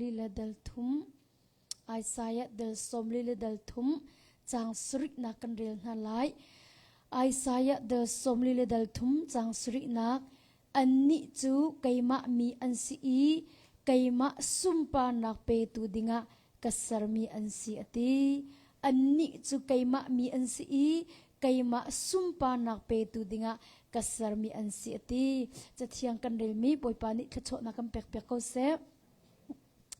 Li le dal thum Isaiah dal 40 le dal thum caang sarihnak kan rel hna lai. Isaiah dal 40 le dal thum caang sarihnak annih cu keimah mi an si i keimah sunparnak petu dingah ka sermi an si a ti. Annih cu keimah mi an si i keimah sunparnak petu dingah ka sermi an si a ti. Cathiang kan relmi Bawipa nih thluachuahnak kan pekpiak ko seh.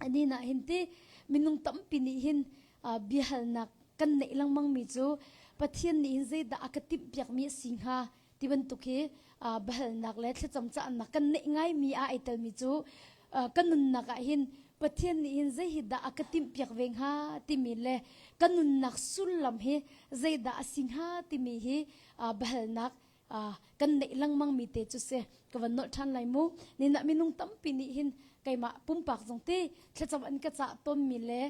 Ani na hin ti minung tampi nih hin biahalnak kan neih lengmang mi cu Pathian nih hin zeidah a ka timhpiak mi a si hnga ti bantuk hi biahalnak le thlacam caannak kan neih ngai mi a ai telmi cu kan nunnak ah hin Pathian nih hin zei hi dah a ka timhpiak ve hnga timi le kan nunnak sullam hi zeidah a si hnga timi hi biahalnak kan neih lengmang mi te cu si ka van nolh ṭhan lai mu nina minung tampi nih hin keimah pumpak zong te thlacam an ka cah tawnmi le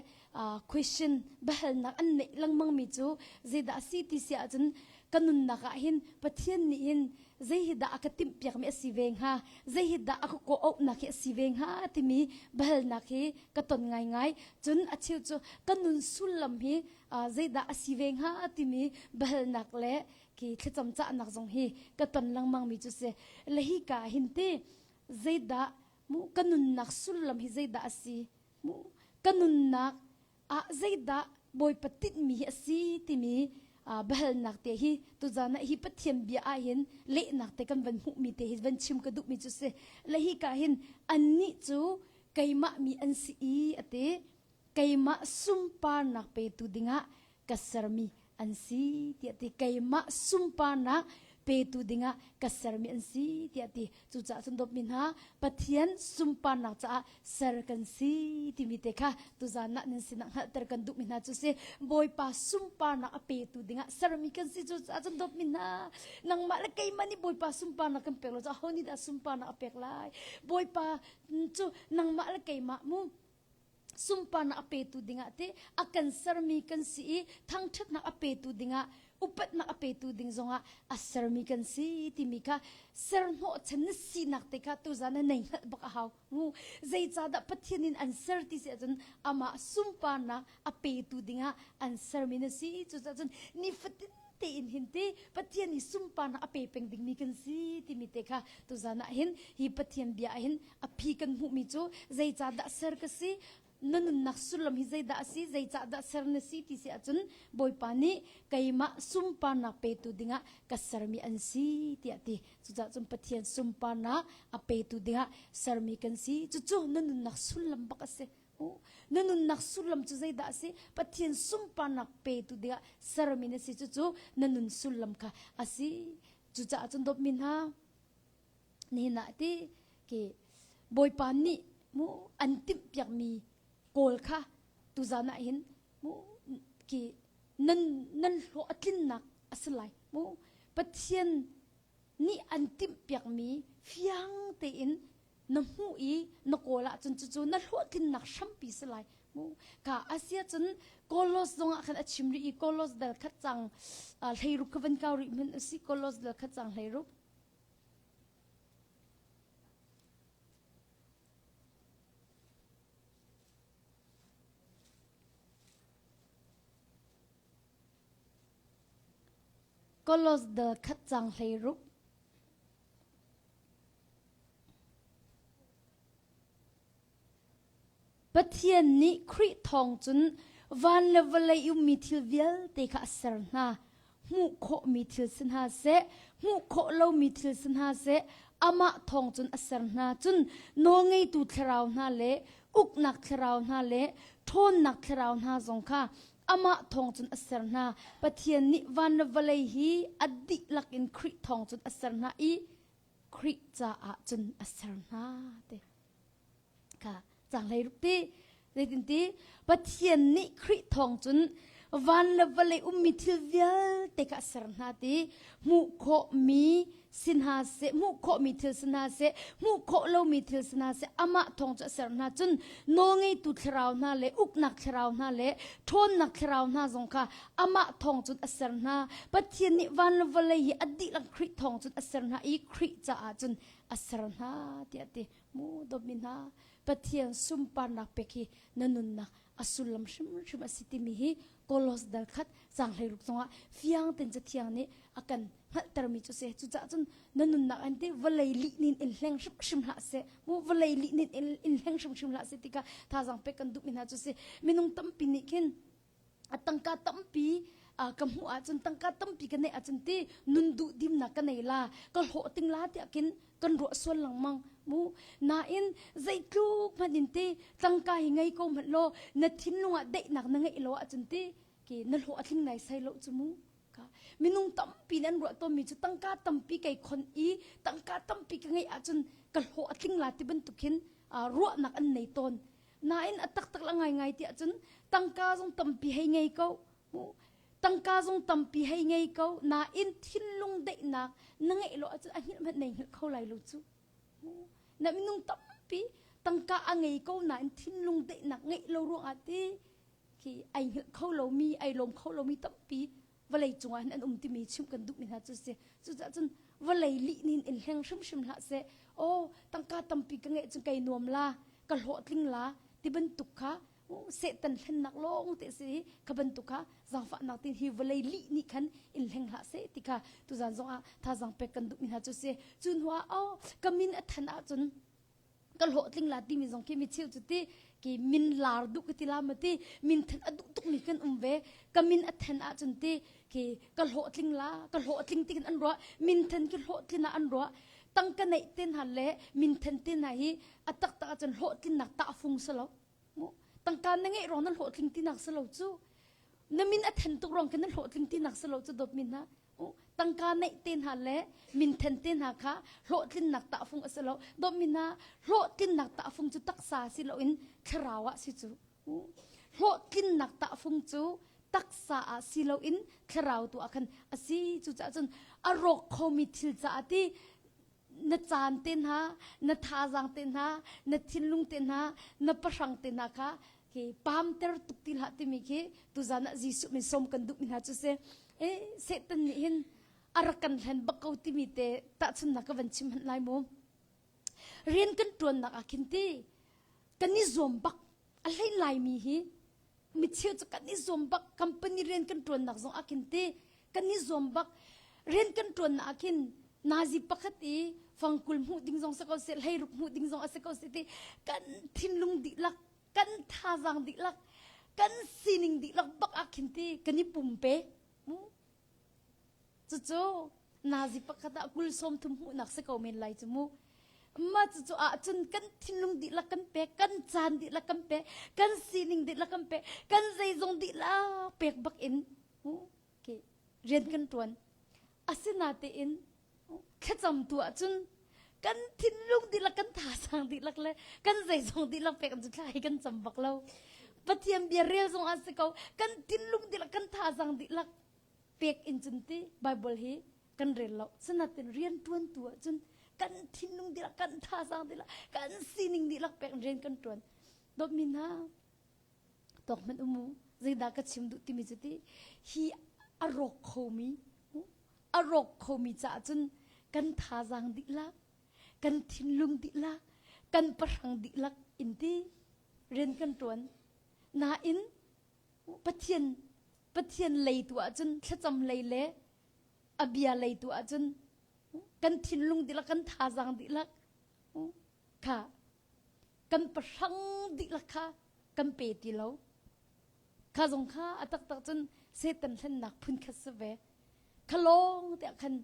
question biahalnak an neih lengmang mi cu zeidah a si ti si ahcun ka nunnak ah hin Pathian nih hin zei hi dah a ka timhpiak mi a si ve hnga zei hi dah a ka kawh-auhnak hi a si ve hnga timi biahalnak hi ka ton ngaingai cun a cheu cu ka nun sullam hi zeidah a si ve hnga timi biahalnak le khi thlacam cahnak zong hi ka ton lengmang mi cu si le hi ka hin ti zeidah mu ka nunnak sullam hi zeidah a si mu ka nunnak ah zeidah bawipa tinhmi hi a si timi biahalnak te hi tuzan ah hi Pathian bia ah hin lehnak te kan van hmuhmi te hi van chim ka duhmi cu si le hi ka hin annih cu keimah mi an si i ati keimah sunparnak petu dingah ka sermi an si tiah ti keimah sunparnak petu dingah ka sermi an si tiah ti cucaah cun dawtmi hna Pathian sunparnak caah ser kan si timi te kha tuzan ah nan sinah hngalhter kan duhmi hna cu si Bawipa sunparnak a petu dingah sermi kan si cucaah cun dawtmi hna nangmah le keimah nih Bawipa sunparnak kan pek lo cu aho nih dah sunparnak a pek lai Bawipa cu nangmah le keimah mu sunparnak a petu dingah te a kan sermi kan si i thangṭhatnak a petu dingah upatnak a petu ding zongah a sermi kan si timi kha serhnawhchan na sinak te kha tuzan na nei hngalh bak a hau mu zeicahdah Pathian in an ser ti si ahcun amah sunparnak a petu dingah an sermi na si cucaah cun nifatin tein hin ti Pathian i sunparnak a pe peng dingmi kan si timi te kha tuzan ah hin hi Pathian bia ah hin a phi kan hmuhmi cu zeicahdah ser ka si na nunnak sullam hi zeidah a si zeicahdah ser na si ti si ahcun Bawipa nih keimah sunparnak petu dingah ka sermi an si tiah ti cucaah cun Pathian sunparnak a petu dingah sermi kan si cucu na nunnak sullam bak a si na nunnak sullam cu zeidah a si Pathian sunparnak petu dingah sermi na si cucu na nun sullam kha a si cucaah cun dawtmi hna nihin ah ti ke Bawipa nih mu an timhpiakmi kawl kha tuzan ah hin mu ki nan nan hlawh a tlinnak a si lai mu Pathian nih an timhpiakmi fiang tein na hmuh i na kawl ahcun cucu na hlawhtlinnak hrampi si lai mu ka asia cun Kolos zong ah khan a chim rih i Kolos dal khat cang hleiruk kha van kau rih hmanh usi Kolos dal khat cang hleiruk Kolos dal khat cang hleiruk Pathian nih Khrih thawng cun van le vawlei ummi thil vialte kha a ser hna. Hmuh khawhmi thil si hna seh, hmuh khawh lomi thil si hna seh, amah thawng cun a ser hna. Cun nawlngeitu thlarau hna le uknak thlarau hna le ṭhawnnak thlarau hna zong kha amah thawng cun a ser hna. Pathian nih van le vawlei hi a dihlak in Khrih thawng cun a ser hna i Khrih caah cun a ser hna ti kha cang hlei ruk ti zeitinti Pathian nih Khrih thawng cun van le vawlei ummi thil vialte kha a ser hna ti hmuh khawhmi si hna seh hmuh khawhmi thil si hna seh hmuh khawh lomi thil si hna seh amah thawng cu a ser hna cun nawlngeitu thlarau hna le uknak thlarau hna le ṭhawnnak thlarau hna zong kha amah thawng cun a ser hna Pathian nih van le vawlei hi a dihlak Khrih thawng cun a ser hna i Khrih caah cun a ser hna tiah ti mu dawtmi hna. Pathian sunparnak pek hi na nunnak a sullam hrimhrim a si timi hi Kolos dal khat caang 16 zongah fiang ten cathiang nih a kan hngalhtermi cu si. Cucaah cun na nunnak an ti vawlei lihnin in hleng hrimhrim hlah seh. Mu vawlei lihnin in, in hleng hrimhrim hlah seh tikah thazaang pek kan duhmi hna cu si. Minung tampi nih khin a tangka tampi ka hmuh ahcun tangka tampi ka neih ahcun ti nun duh dimnak ka nei la ka hlawh ting la tiah khin kan ruah sual lengmang mu nain zeitluk hmanh in ti tangka hi ngei ko hmanh law na thinlung ah daihnak na ngeih lo ahcun ti ki na hlawh a tling nai sai lo cu mu ka minung tampi nan ruah tawnmi cu tangka tampi kei khon i tangka tampi ka ngeih ahcun ka hlawh a tling la ti bantuk hin ruahnak an nei tawn Nain a taktak la ngaingai tiah cun tangka zong tampi hei ngei ko. Tangka zong tampi hei ngei ko. Nain thinlung daihnak na ngeih lo ahcun a hngilh hmanh nei hngilh kho lai lo cu. Na minung tampi tangka a ngei ko nain thinlung daihnak ngeih lo ruangah ti khi ai hngilh kho lomi, ai lawm kho lomi tampi vawlei cungah hin an um timi chimh kan duhmi hna cu si. Cucaah cun vawlei lihnin in hleng hrimhrim hlah seh. Aw, tangka tampi ka ngeih cun kai nuam la, ka hlawhtling la ti bantuk kha Satan hlennak lawng te si kha bantuk kha zaangfahnak tin hi vawlei lih nih khan in hleng hlah seh ti kha tuzan zong ah thazaang pek kan duhmi hna cu si. Cu hnu ah aw ka min a than ahcun ka hlawhtling la timi zong khi mi cheu cu ti ki min lar duh ka ti la ma ti min then a duh tuk mi kan um ve ka min a then ahcun ti ki ka hlawhtling la ka hlawhtling ti kan an ruah min then ki hlawhtlin ah an ruah tangka neih te hna le min then te hna hi a taktak ahcun hlawhtlinnak tahfung si lo tangka na ngeih ruang na hlawhtling tinak si lo cu na min a then tuk ruang khin na hlawhtling tinak si lo cu dawt min hna tangka neih te hna le minthen te hna kha hlawhtlinnak tahfung a si lo dawtmi hna hlawhtlinnak tahfung cu taksa si loin thlarau ah si cu hlawhtlinnak tahfung cu taksa ah si loin thlarau tu ah khan a si cucaah cun a rawk khomi thil caah ti na caan te hna na thazaang te hna na thinlung te hna na pahrang te hna kha khi pamter tuk ti hlah timi khi tuzan ah Jesuh min sawm kan duhmi hna cu si e Satan nih hin a rak kan hlen bak ko timi te tahchunnak ka van chim hmanh lai mu rian kan ṭuannak ah khin ti kan i zuam bak a hlei laimi hi micheu cu kan i zuam bak company rian kan ṭuannak zong ah khin ti kan i zuam bak rian kan ṭuannak ah khin nazi pakhat i fangkul hmuh ding zong si ko seh hleiruk hmuh ding zong a si ko seh ti kan thinlung dihlak kan thazaang dihlak kan sining dihlak bak ah khin ti kan i pumpe mu Cucu nazi pakhat ah kul 30 hmuhnak si ko men lai cu mu. Mah cucu ahcun kan thinlung dihlak kan pek, kan caan dihlak kan pek, kan sining dihlak kan pek, kan zeizong dihlak pek bak in okay, rian kan tuan. Asinatein thlacam tu ahcun kan thinlung dihlak kan thazaang dihlak le kan zeizong dihlak pek cu thla hi kan cam bak lo. Pathian bia rel zong ah si ko, kan thinlung dihlak kan thazaang dihlak pek in cun ti Bible hi kan rel lo sinatin rian tuan tu ahcun kan thinlung dihlak kan thazaang dihlak kan sining dihlak pek in rian kan tuan dawtmi hna tawk hmanh umu zeidah ka chim duh timi cu ti hi a rawk khomi a rawk khomi caah cun kan thazaang dihlak kan thinlung dihlak kan pahrang dihlak in ti rian kan tuan nain Pathian Pathian lei tu ahcun thlacam lei le a bia lei tu ahcun kan thinlung dihlak kan thazaang dihlak kha kan pahrang dihlak kha kan pe ti lo kha zong kha a taktak cun Satan hlennak phun khat si ve kha lawng te ah khan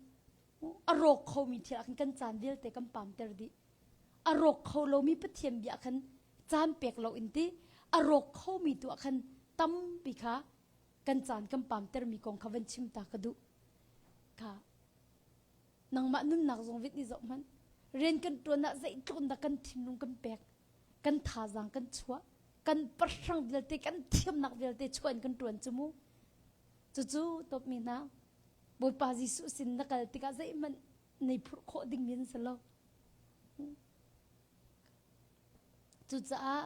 a rawk khomi thil ah khan kan caan vialte kan pamter dih a rawk kho lomi Pathian bia khan caan pek lo in ti a rawk khomi tu ah khan tampi kha kan caan kan pamtermi kong kha van chim ta ka duh kha nangmah nunnak zong vit ni zoh hmanh rian kan tuan ah zeitluk in dah kan thinlung kan pek kan thazaang kan chuah kan pahrang vialte kan thiamnak vialte chuah in kan tuan cu mu cucu tawpmi hna Bawipa Jesuh sin na kal tikah zeihmanh nei phurh khawh dingmi an si lo. Cucaah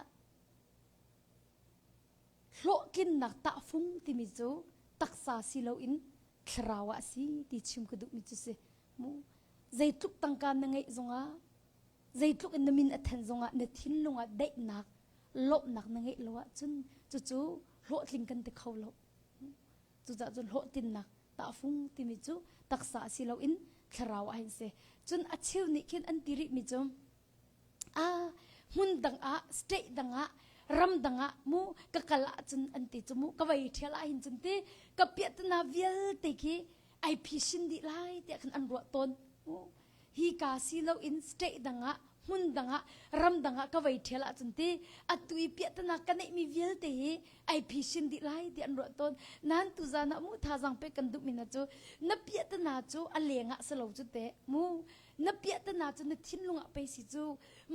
hlawhtlinnak tahfung timi cu taksa si loin thlarau ah a si ti chim ka duhmi cu si. Mu zeitluk tangka na ngeih zongah. Zeitluk in na min a then zongah na thinlung ah daihnak, lawmhnak na ngeih lo ahcun cucu hlawhtling kan ti kho lo. Cucaah cun hlawhtlinnak tahfung timi cu taksa si loin thlarau ah hin si. Cun a cheu nih khin an ti rihmi cu a hmun dang ah state dang ah ram dang ah mu ka kal ahcun an ti cu mu ka vei ṭhial ah hin cun ti ka piahtana vialte khi ai phisin dih lai tiah khan an ruah tawn. Hi ka si loin state dang ah hmun dang ah ram dang ah ka vei ṭhial ahcun ti atu i piahtana ka neihmi vialte hi ai phisin dih lai ti an ruah tawn. Nan tuzan ah mu thazaang pek kan duhmi hna cu na piahtana cu a leng ah si lo cu teh mu na piahtana cu na thinlung ah pei si cu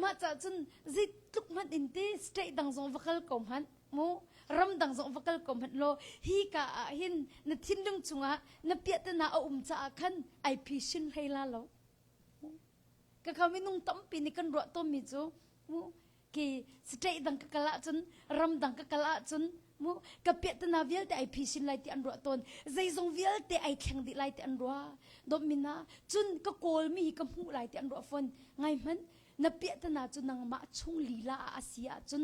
mah cah cun zeitluk hmanh in ti state dang zong va kal ko hmanh mu ram dang zong va kal ko hmanh law hi ka ah hin na thinlung chungah na piahtana a um caah khan ai phisin hlei la lo ka kha minung tampi nih kan ruah tawnmi cu mu ki state dang ka kal ahcun ram dang ka kal ahcun mu ka piahtana vialte ai phisin lai ti an ruah tawn zeizong vialte ai thleng dih lai ti an ruah dawtmina cun ka kawlmi hi ka hmuh lai ti an ruah fawn ngai hmanh na piahtana cu nangmah chung lila ah a si ahcun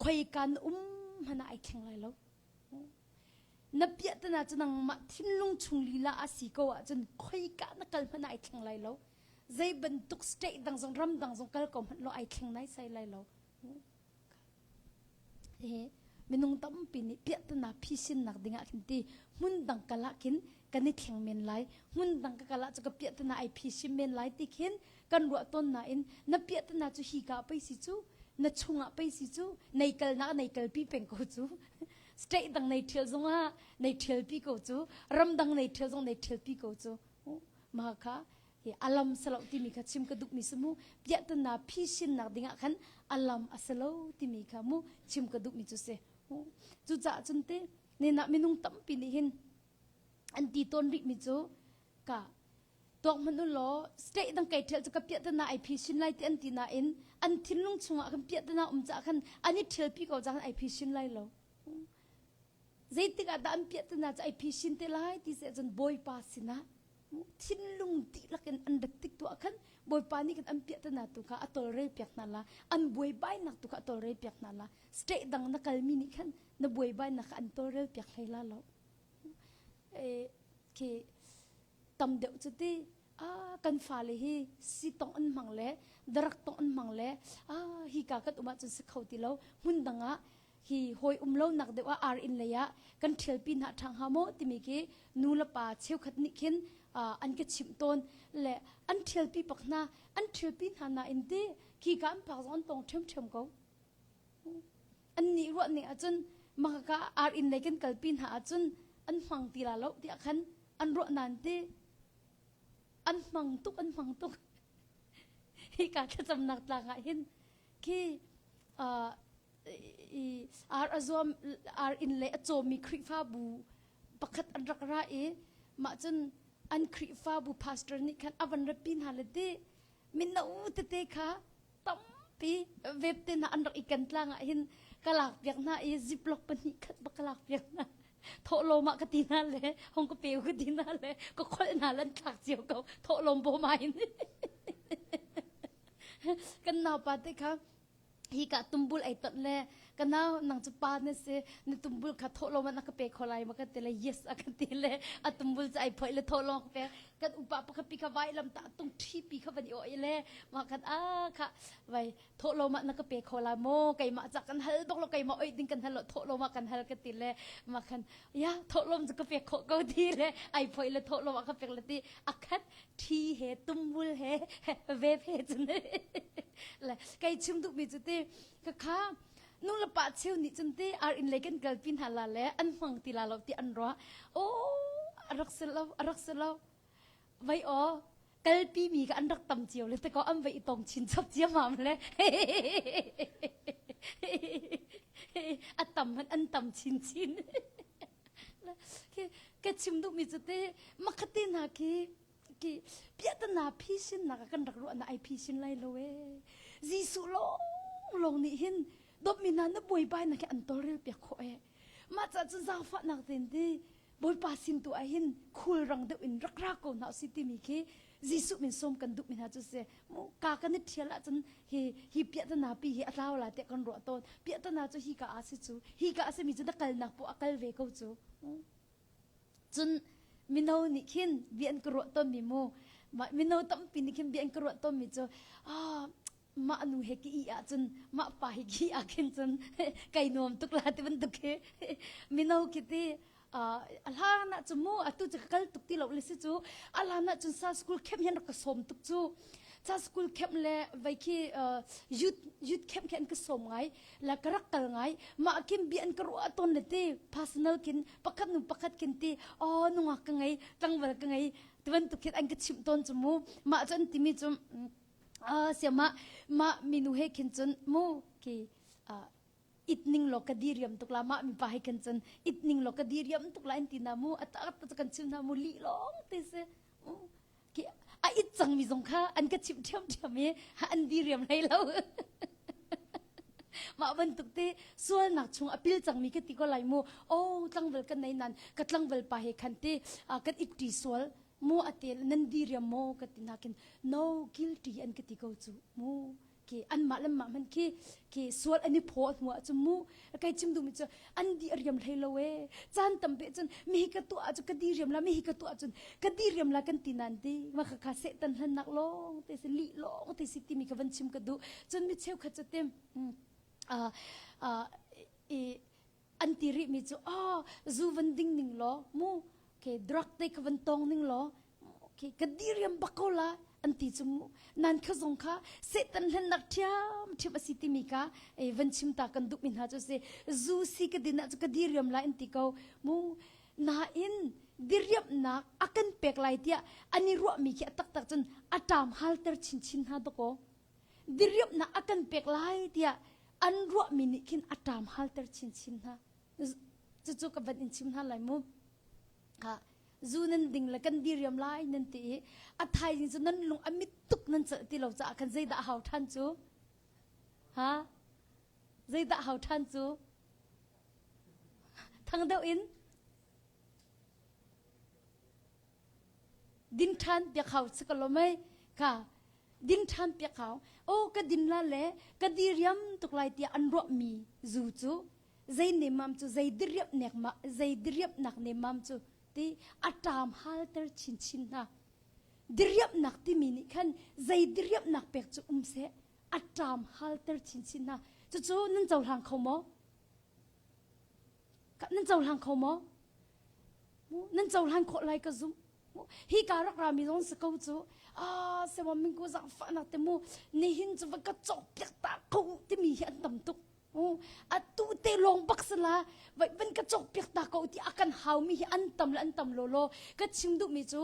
khoika na um hmanh ah ai thleng lai lo na piahtana cu nangmah thinlung chung lila a si ko ahcun khoika na kal hmanh ah ai thleng lai lo zei bantuk state dang zong ram dang zong kal ko hmanh law ai thleng nai sai lai lo he minung tampi nih piahtana phisinnak dingah khin ti hmun dang kal ah khin kan i thleng men lai hmun dang ka kal ah cu ka piahtana ai phisim men lai ti khin kan ruah tawn nain na piahtana cu hi ka pei si cu na chungah pei si cu nei kalnak nei kalpi peng ko cu state dang nei thial zongah nei thial pi ko cu ram dang nei thial zong nei thial pi ko cu mah kha hi alam salo timi kha chim ka duhmi si mu piahtana phisinnak dingah khan alam a si lo timi kha mu chim ka duhmi cu si cucaah cun te nena minung tampi nih hin an ti tawn rihmi cu ka tuak hmanh u law state dang kai ṭhial cu ka piahtana ai phisin lai ti an ti nain an thinlung chungah khan piahtana um caah khan an i ṭhialpi ko caah khan ai phisin lai lo zeitik ah dah an piahtana cu ai phisin te lai ti seh cun bawipa sinah thinlung dihlak in an rat tik tu ah khan bawipa nih khan an piahtana tu kha a tolrel piak hna la an buaibainak tu kha a tolrel piak hna la state dang na kalmi nih khan na buaibainak kha an tolrel piak hlei la lo khi tam deuh cu ti kan fale hi si tong an hmang le darak tong an hmang le hi ka kan um ahcun si kho ti lo hmun dang ah hi hawi um lo nak deuh ah ar inn lei ah kan ṭhialpi hna ṭhang hnga maw timi khi nu le pa cheukhat nih khin an ka chimh tawn le an ṭhialpi bak hna an ṭhialpi hna nain ti khi ka an phak zong an tong ṭhiamṭhiam ko an nih ruah ning ahcun maka ar inn lei kan kalpi hna ahcun an hmang ti la lo tiah khan an ruah nain ti an hmang tuk an hmang tuk hi ka thlacamnak tlang ah hin khi i ar a zuam ar inn le a cawmi Khrihfabu pakhat an rak ra i mah cun an Khrihfabu pastor nih khan a van ratpi hna le ti mino tete kha tampi web te hna an rak i kan tlang ah hin ka lak piak hna i ziplock pahnih khat bak ka lak piak hna thawhlawm ah ka ti hna le hong ka peu ka ti hna le ka kholh hna lan thlak cio ko thawhlawm bawm in kan naupa te kha hi ka tumbul ai ton le ka nau nang cu pa na si na tumbul kha thawhlawm ah na ka pe kho lai ma ka ti le yes a ka ti le a tumbul cu ai phoih le thawhlawm ka pe kan upa pakhat pi kha vai lam ta tung ṭhi pi kha van i oi le ma kan a kha vai thawhlawm ah na ka pe kho lai maw keimah ca kan hal bak lo keimah oi ding kan hal lo thawhlawm ah kan hal ka ti le ma khan ya thawhlawm cu ka pek khawh ko ti le ai phoih le thawhlawm ah ka pek le ti akhat ṭhi he tumbul he vep he cun le kei chim duhmi cu ti ka kha nu le pa cheu nih cun ti ar inn lei kan kalpi hna la le an hmang ti la lo ti an ruah o a rak si lo a rak si lo vai aw kalpi mi ka an rak tam cio le te ko an vai i tong chin chap ciamam le a tam han an tam chin chin ka chim duhmi cu te makhate hna khi ki piahtana phisin nak kan rak ruah na ai phisin lai lo e Jesuh lawng lawng nih hin dawtmi hna na buaibai na khi an tawlrel piak khawh e mah ca cu zaangfahnak ten ti Bawipa sin tu ah hin khulrang deuh in rak ra ko hna usih timi khi. Jesuh min sawm kan duhmi hna cu si mu ka kan i ṭhial ahcun hi hi piahtana pi hi a tlau la tiah kan ruah tawn. Piahtana cu hi ka ah si cu hi ka a simi cu na kalnak poah a kal ve ko cu. Cun mino nih khin bia an ka ruah tawnmi mu mino tampi nih khin bia an ka ruah tawnmi cu ah mah nu he ki i ahcun mah pa hi ki ah khin cun kai nuam tuk la ti bantuk khi mino khi ti a hlan ah cu mu atu cu ka kal tuk ti lo le si cu a hlan ah cun sa school camp hian rak ka sawm tuk cu sa school camp le vai khi youth youth camp khi an ka sawm ngai la ka rak kal ngai mah khin bi an ka ruah tawn le ti personal kin pakhat nu pakhat khin ti oh nungak ka ngei tlangval ka ngei ti bantuk khin an ka chimh tawn cu mu mah cu an timi cu siamah mah minu he khin cun mu ki it ning law ka diriam tuk la mah mipa he khin cun it ning law ka diriam tuk la in ti na mu a tak kan chim na mu li long te se ki a it cang mi zong kha an ka chimh ṭhiam ṭhiam i an diriam hlei lo mah bantuk te sualnak chung a pil cangmi ka ti ko lai mu oh tlangval kan nei nan ka tlangval pa he khan te kan it ṭi sual mu ate nan diriam maw ka ti nakin no guilty an ka ti ko cu mu ki anmah le mah hmanh khi khi sual an i phaw hnu ah cun mu kai chim duhmi cu an di riam hlei lo e caan tampi cun mi hi ka tuah cu ka di riam la mi hi ka tuah cun ka di riam la kan ti nan ti ma kha kha sehtan hlannak lawng te si lih lawng te si timi ka van chim ka duh cun mi cheukhat cu tim i an ti rih mi cu oh zu van ding ning law mu ke drug te ka van tong ning law okay ka diriam bak ko la an ti cu mu nan kha zong kha satan hlennak ṭhiam ṭhiam a si timi ka e van chim ta kan duh mi hna cu si zu si ka din ah cu ka diriam lai an ti ko mu nain diriamnak a kan pek lai tiah an i ruahmi khi a taktak cun a ṭam halter chinchin hna dakaw diriamnak a kan pek lai tiah an ruahmi nih khin a ṭam halter chinchin hna cucu ka van in chim hna lai mu ha zu nan ding le kan diriam lai nan ti i a thaizing cu nan lung a mit tuk nan celh ti lo caah khan zeidah hau ṭhan cu ha zeidah hau ṭhan cu thang deuh in din ṭhan piak hau si ko lo mei kha din ṭhan piak hau o ka din la le ka diriam tuk lai tiah an ruahmi zu cu zei nemam cu zei diriamh nek ma zei diriamhnak nemam cu ti a ṭam halter chinchin hna diriamhnak timi nih khan zei diriamhnak pek cu um seh a ṭam halter chinchin hna cucu nan cohlang kho maw nan cohlang kho maw nan cohlan khawh lai ka zumh hi ka rak rami zong si ko cu ah sewa mingku zangfahnak te mu nihin cu va ka cawk piak ta ko timi hi an tam tuk atu te lawng bak sala vai van ka cawk piak ta ko ti a kan haumi hi an tam le an tam lo lo ka chim duhmi cu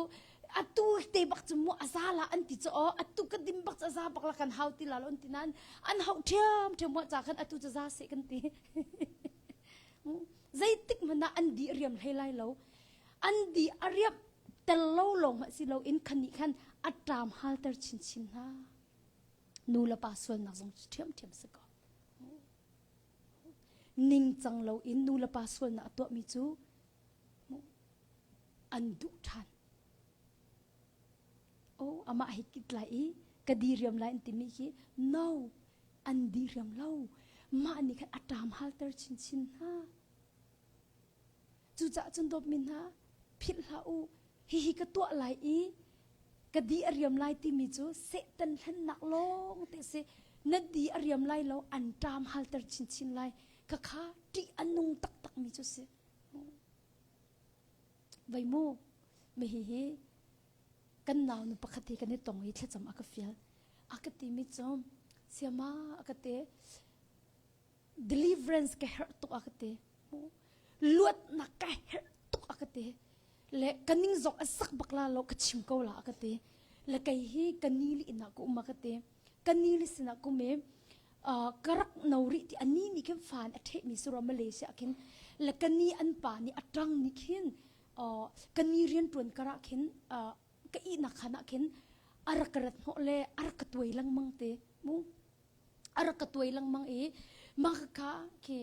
atu te bak cu mu aza la an ti cu o atu ka dim bak cu aza bak la kan hau ti la lo an ti nan an hau ṭhiam ṭhiam wa ca khan atu cu za se kan ti Zeitik hmanh ah an di a riam hlei lai lo. An di a riamh tel lo lawng hmanh si loin khan nih khan a ṭam halter chinchin hna. Nu le pa sualnak zong cu ṭhiamṭhiam si ko. Ningcang loin nu le pa sualnak a tuahmi cu an duh ṭhan. Oh, amah hi kit lai i ka diriam lai an timi khi no an diriam lo mah nih khan a ṭam halter chinchin hna cucaah cun dawtmi hna philh hlah u hihi ka tuah lai i ka di a riam lai timi cu Satan hlennak lawng te si na di a riam lai lo an ṭam halter chinchin lai khakha ṭih a nung taktak mi cu si Vei mu, mi hihi kan naunu pakhat hi kan i tong i thlacam a ka fial. A ka timi cu, siama a ka ti, deliverance ka herh tuk a ka ti. Luatnak ka herh tuk a ka ti. Le ka ning zong a sak bak la lo ka chim ko la a ka ti. Le kei hi ka ni li inn ah ka um a ka ti. Ka ni li sinah kum i ka rak no rih ti ani nih khin fan a ṭhehmi si rua Malaysia khin le ka ni an pa nih a ṭang nih khin ka ni rianṭuan karah khin ka ihnak khan ah khin a rak ka rat hnawh le a rak ka tuai lengmang te mu a rak ka tuai lengmang i mah kha khi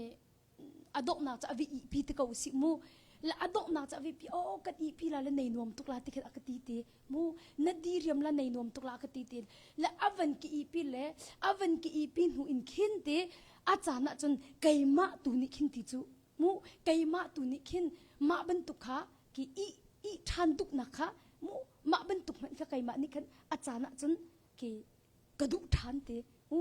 a donghnak cu a vi ihpi te ko usih mu. La a donghnak ca VP oh kan ihpi la le nei nuam tuk la ti khin a ka ti ti. Mu na diriam la nei nuam tuk la ka ti ti. Le a van ki ihpi le a van ki ihpi hnu in khin ti a caan ah cun keimah tu nih khin ti cu mu keimah tu nih khin mah bantuk kha ki i i ṭhan duknak kha mu mah bantuk hmanh kha keimah nih khan a caan ah cun ki ka duh ṭhan te u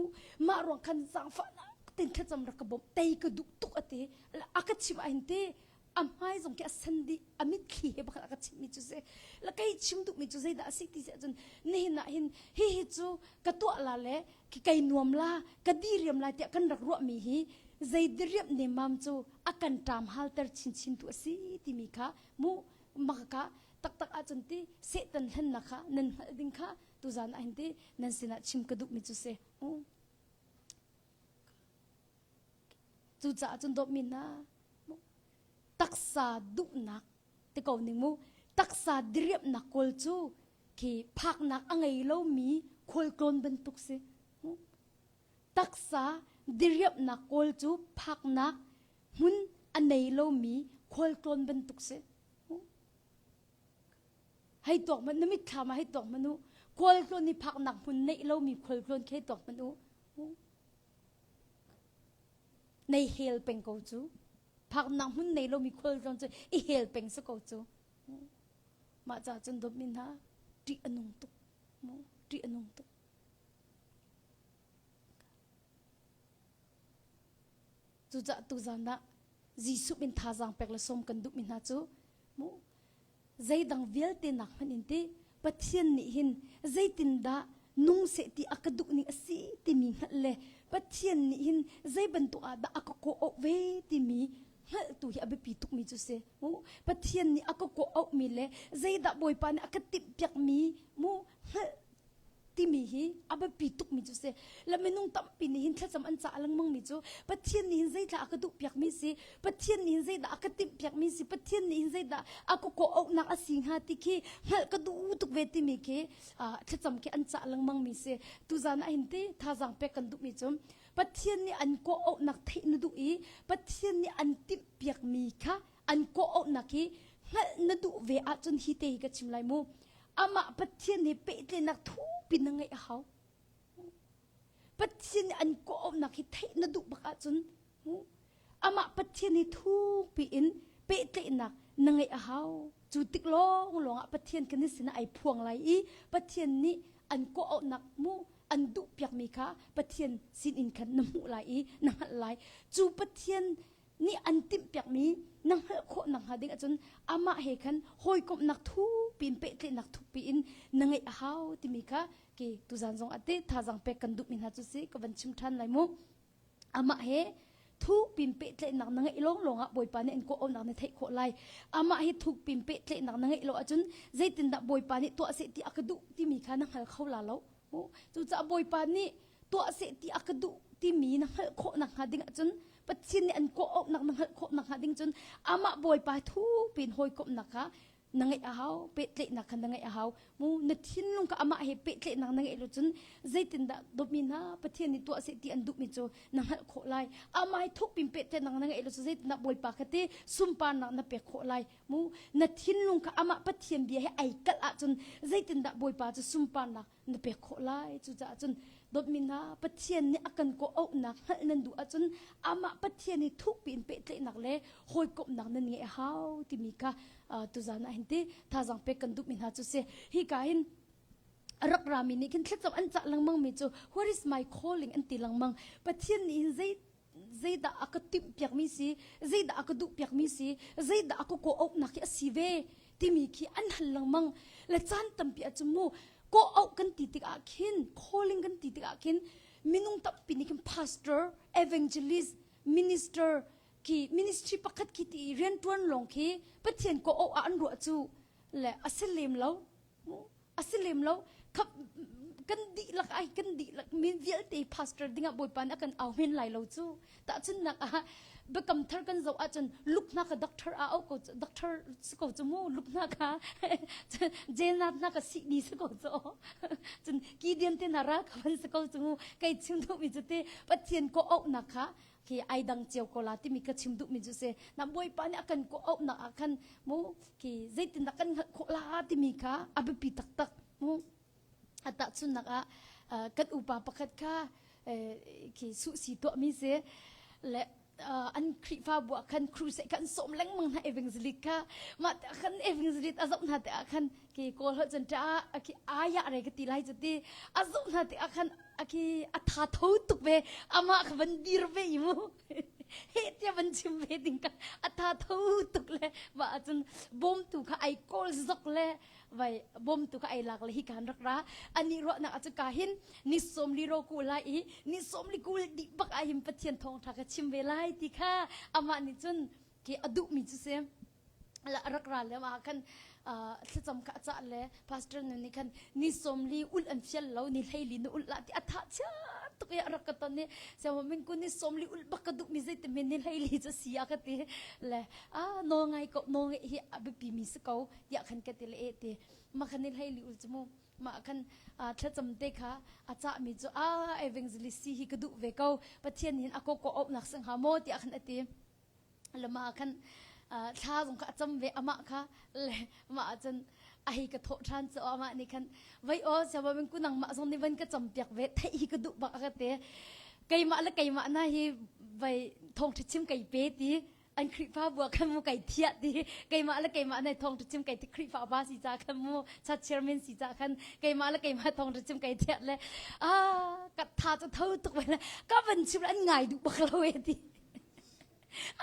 mah ruang khan zaangfahnak ten thlacam rak ka bawmh tei ka duh tuk ate a ka chim ahin te a hmai zong khi a san dih a mitthli he bakhat a ka chimmi cu si la kei chim duhmi cu zeidah a si ti si ahcun nihin ah hin hi hi cu ka tuah la le kei nuam la ka diriam lai tiah kan rak ruahmi hi zei diriam nemam cu a kan ṭam halter chinchin tu a si timi kha mu maka taktak ahcun ti Satan hlennak kha nan hngalh ding kha tuzan ah hin ti nan sinah chim ka duhmi cu si. Cucaah cun dawtmi hna taksa duhnak ti ko ning mu taksa diriamhnak kawl cu khi phaknak a ngei lomi khualtlawn bantuk si. Taksa diriamhnak kawl cu phaknak hmun a nei lomi khualtlawn bantuk si. Hei tuak hmanh na mitthlam ah hei tuak hmanh u. Khualtlawn i phaknak hmun neih lomi khualtlawn khi hei tuak hmanh u. Nei hel peng ko cu. Phaknak hmun nei lomi khualtlawn cu i hel peng si ko cu. Mah ca cun dawtmi hna ṭih a nung tuk. Ṭih a nung tuk. Cucaah tuzan ah Jesuh min thazaang pek le sawm kan duhmi hna cu mu zeidang vialte nak hmanh in ti Pathian nih hin zeitindah nung seh ti a ka duh ning a si timi hngalh le Pathian nih hin zei bantuk ah dah a ka kawh ve timi hngalhtu hi a biapi tukmi cu si mu Pathian nih a ka kawh auhmi le zeidah Bawipa nih a ka timhpiakmi mu hngalh timi hi a biapi tukmi cu si la minung tampi nih hin thlacam an cah lengmang mi cu Pathian nih hin zeithla a ka duh piakmi si Pathian nih hin zeidah a ka timh piakmi si Pathian nih hin zeidah a ka kawh auhnak a si hnga ti khi hngalh ka duh tuk ve timi khi thlacam khi an cah lengmang mi si tuzan ah hin ti thazaang pek kan duhmi cu Pathian nih an kawh auhnak theih na duh i Pathian nih an timh piakmi kha an kawh auhnak hi hngalh na duh ve ahcun hi te hi ka chim lai mu amah Pathian he pehtlaihnak thupi na ngeih a hau. Pathian nih an kawhauhnak hi theih na duh bak ahcun amah Pathian he thukpi in pehtlaihnak na ngeih a hau. Cu tik lawng lawng ah Pathian kan sinah ai phuang lai i Pathian nih an kawhauhnak mu an duh piakmi kha Pathian sinin khan na hmuh lai i na hngalh lai. Cu Pathian nih an timhpiakmi na hngalh khawh nakhnga ding ahcun amah he khan hawikomhnak thukpi in pehtlaihnak thukpi in na ngeih a hau timi kha ke tuzan zong ah te thazaang pek kan duhmi hna cu si ka van chim ṭhan lai mu amah he thukpi in pehtlaihnak na ngeih lawng lawng ah Bawipa nih an kawh-auhnak na theih khawh lai amah hi thukpi in pehtlaihnak na ngeih lo ahcun zeitindah Bawipa nih tuah seh ti a ka duh timi kha na hngal kho la lo Cucaah Bawipa nih tuah seh ti a ka duh timi na hngalh khawh nakhnga ding ahcun Pathian nih an kawh auhnak na hngalh khawh nakhnga ding cun amah Bawipa thupin hawikomhnak kha na ngeih a hau pehtlaihnak kha na ngeih a hau mu na thinlung kha amah he pehtlaihnak na ngeih lo cun zeitindah dawtmi hna Pathian nih tuah seh ti an duhmi cu na hngalh khawh lai amah he thukpin pehtlaihnak na ngeih lo cun zeitindah Bawipa kha ti sunparnak na pek khawh lai mu na thinlung kha amah Pathian bia he ai kalh ahcun zeitindah Bawipa cu sunparnak na pek khawh lai cucaah cun dawtmi hna Pathian nih a kan kawh auhnak hngalh nan duh ahcun amah Pathian hi thukpi in pehtlaihnak le hawikomhnak nan ngeih a hau timi kha tuzan ah hin ti thazaang pek kan duhmi hna cu si hi ka hin rak rami nih khin thlacam an cah lengmang mi cu what is my calling an ti lengmang Pathian nih hin zei zeidah a ka timhpiakmi si zeidah a ka duhpiakmi si zeidah a ka kawh-auhnak hi a si ve timi khi an hal lengmang le caan tampi ah cun mu kawh-auh kan ti tikah khin calling kan ti tikah khin minung tampi nih khin pastor evangelist minister khi ministry pakhat khi ti riantuan lawng khi Pathian kawh-auh ah an ruah cu le a si lem lo A si lem lo. Khap kan dihlak ai kan dihlak min vialte pastor dingah Bawipa nih a kan au men lai lo cu. Tahchunhnak ah biakam thar kan zoh ahcun luk hna ka doctor a au ko doctor si ko cu mu luk hna kha jail hna ka sihni si ko cu cun Gideon te hna ral ka van si ko cu mu kai chim duhmi cu te Pathian ko auhnak kha. Khi ai dang cio ko la timi ka chim duhmi cu si. Na Bawipa nih a kan kawh auhnak ah khan mu khi zeitindah kan hngalh khawh la timi kha a biapi taktak mu. A tahchunhnak ah kan upa pakhat kha khi suhsi tuahmi si le an Khrihfabu ah khan crusade kha an sawm lengmang hna evangelist kha mah te khan evangelist a zoh hna te ah khan khi kawl holh cun ṭa khi aya re ka ti lai cu ti a zoh hna te ah khan khi a tha tho tuk ve amah kha van dir ve i mu he tia van chim ve ding ka a tha tho tuk le mah ahcun bawmtu kha ai kawl zok le vai bawmtu kha ai lak le hi kan rak ra ani ruahnak ah cu ka hin ni sawmli ro ku lai i ni sawmli kul dih bak ah hin Pathian thawngtha ka chim ve lai ti kha amah nih cun khi a duhmi cu si la rak ra le ah khan thlacam kha a cah le pastor nu nih khan ni sawmli ul an fial lo ni hleili na ul la ti a tha chia tuk i a rak ka ton i siangwa min ku ni sawmli ul bak ka duh mi zei ti min ni hleili cu si a ka ti le a nawl ngai ko nawl ngai hi a biapi mi si ko tiah khan ka ti le e ti ma khan ni hleili ul cu mu mah khan thlacam te kha a cahmi cu a evangelist si hi ka duh ve ko Pathian hin a ko ko auhnak si hnga maw tiah khan a ti le mah khan thla zong kha a cam ve amah kha le mah cun a hei ka thawh ṭhan cu amah nih khan vai aw siawa min ku nangmah zong nih van ka cam piak ve theih hi ka duh bak a ka ti keimah le keimah na hi vai thawngṭha chim kai pe ti an Khrihfabu ah khan mu kai thiah ti keimah le keimah nai thawng chim kai ti Khrihfa ba si ca khan mu cha chairman si ca khan keimah le keimah thawng chim kai thiah le a ka tha chu tho tuk ve le ka van chim an ngai duh bak lo e ti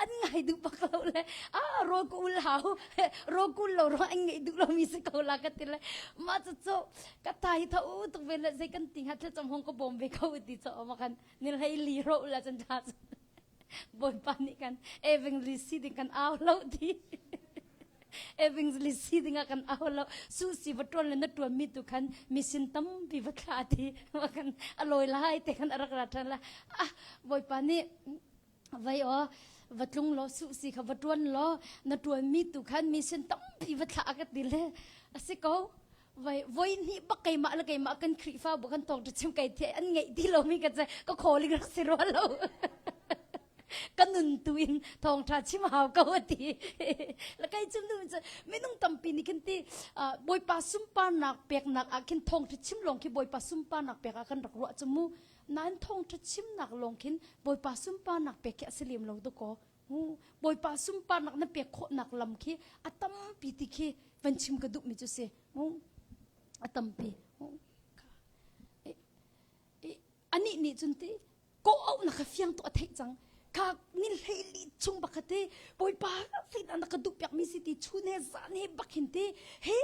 an ngai duh bak lo le a ro ku ul hau ro kul lo ro an ngai duh lo mi si ko la ka ti le ma chu chu ka tha hi tho tuk ve le zei kan ti ha thil cham hong ko bom ve ko ti cho ma khan nil hei li ro la chan tha Bawipa nih kan evangelist si ding kan au lo ti. Evangelist si ding ah kan au lo. Su si va tuan le na tuan mi tu khan mission tampi va thla ti. Va kan a lawi lai te khan a rak ra than la. Ah Bawipa nih vai o va tlung lo su si kha va tuan lo na tuan mi tu khan mission tampi va thla ka ti le asi ko vai voi hnih bak keimah le keimah kan Khrihfabu kan tawng chim kai the an ngeih ti lomi ka ka calling rak si rua lo ka nun tu in thawngtha chim hau ko ati la kai chim du cu minung tampi nih khin ti bawipa sunparnak peknak ah khin thawngtha chim lawng khi bawipa sunparnak pek ah kan rak ruah chu mu nain thawngtha chimnak lawng khin bawipa sunparnak pek khi a si lem lo to ko Bawipa sunparnak na pek khawhnak lam khi a tampi ti khi van chim ka duhmi cu si. A tampi. Anih nih cun ti ko auh na ka fiang tu a theih cang. Kha ni hleili chung bak te Bawipa zeidah na ka duh piak mi si ti chun he zan he bak hin ti he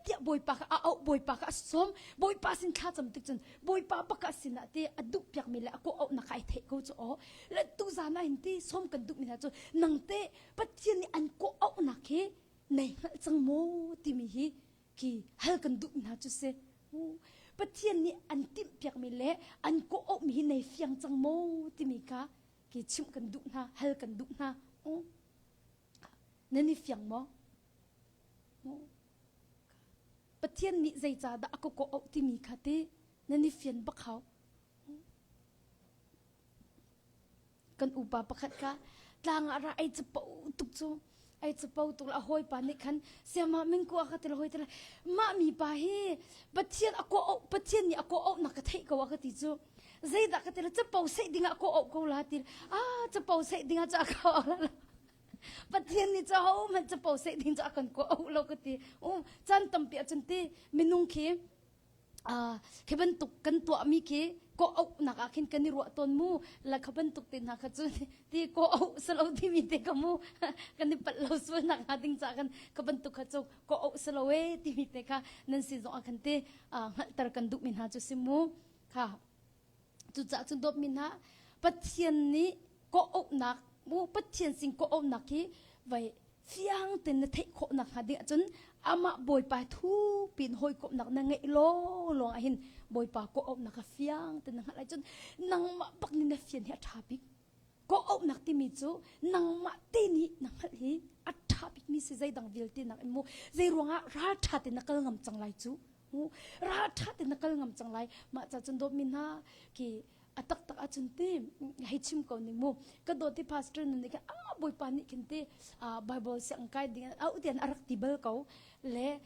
tiah Bawipa kha a auh Bawipa kha a sawm Bawipa sin thla cam tik cun Bawipa bak a sinah te a duh piak mi le a ko auh na ka ai theih ko cu aw le tu zan ah hin ti sawm kan duh mi hna cu nang te Pathian nih an kawh auhnak hi nei hngalh cang maw timi hi khi hal kan duh mi hna cu si Pathian nih an timh piak mi le an kawh auh mi hi nei fiang cang maw timi kha khi chimh kan duh hna hal kan duh hna nan i fiang maw Pathian nih zeicahdah a ka kawh auh timi kha ti nan i fian bak hau. Kan upa pakhat kha tlang ah ra ai capo tuk cu ai capo tuk la a hawipa nih khan siama min ku a ka til hoi til mah mi pa hi Pathian a kawh auh Pathian nih a kawh auh nak ka theih ko a ka ti cu zeidah ka til capo seih ding ah kawh auh ko la ti ah capo seih ding ah cu a kawh auh la Pathian nih cu hohmanh capo seh ding cu a kan kawh auh lo ka ti. Um, caan tampi ahcun ti minung khi uh, khi bantuk kan tuahmi khi kawh auhnak ah khin kan i ruah tawn mu la kha bantuk te hna kha cu ti kawh auh salo timi te ka mu kan i palh lo sual nak hnga ding ca kan kha bantuk kha cu kawh auh salo e timi te kha nan sin zong ah khan te hngalhter kan duhmi hna cu si mu kha Cucaah cun dawtmi hna Pathian nih kawhauhnak mu Pathian sin kawhauhnak hi vai fiang tein na theih khawh nak hnga ding ahcun amah Bawipa thu pin hawikomhnak na ngeih law lawng ah hin Bawipa kawhauhnak kha fiang tein na hngalh ahcun nangmah bak nih na fian hi a ṭha bik. Kawhauhnak timi cu nangmah te nih na hngalh hi a ṭha bikmi si zeidang vialte nak in mu zei ruangah ralṭha tein na kal ngam cang lai cu. Ralṭha tein na kal ngam cang lai. Mah ca cun dawtmi hna khi A taktak ahcun ti hei chim ko ning mu. Ka dawt ti pastor nun nih khin a Bawipa nih khin ti Bible siang kai ding au tian a rak ti bal ko. Le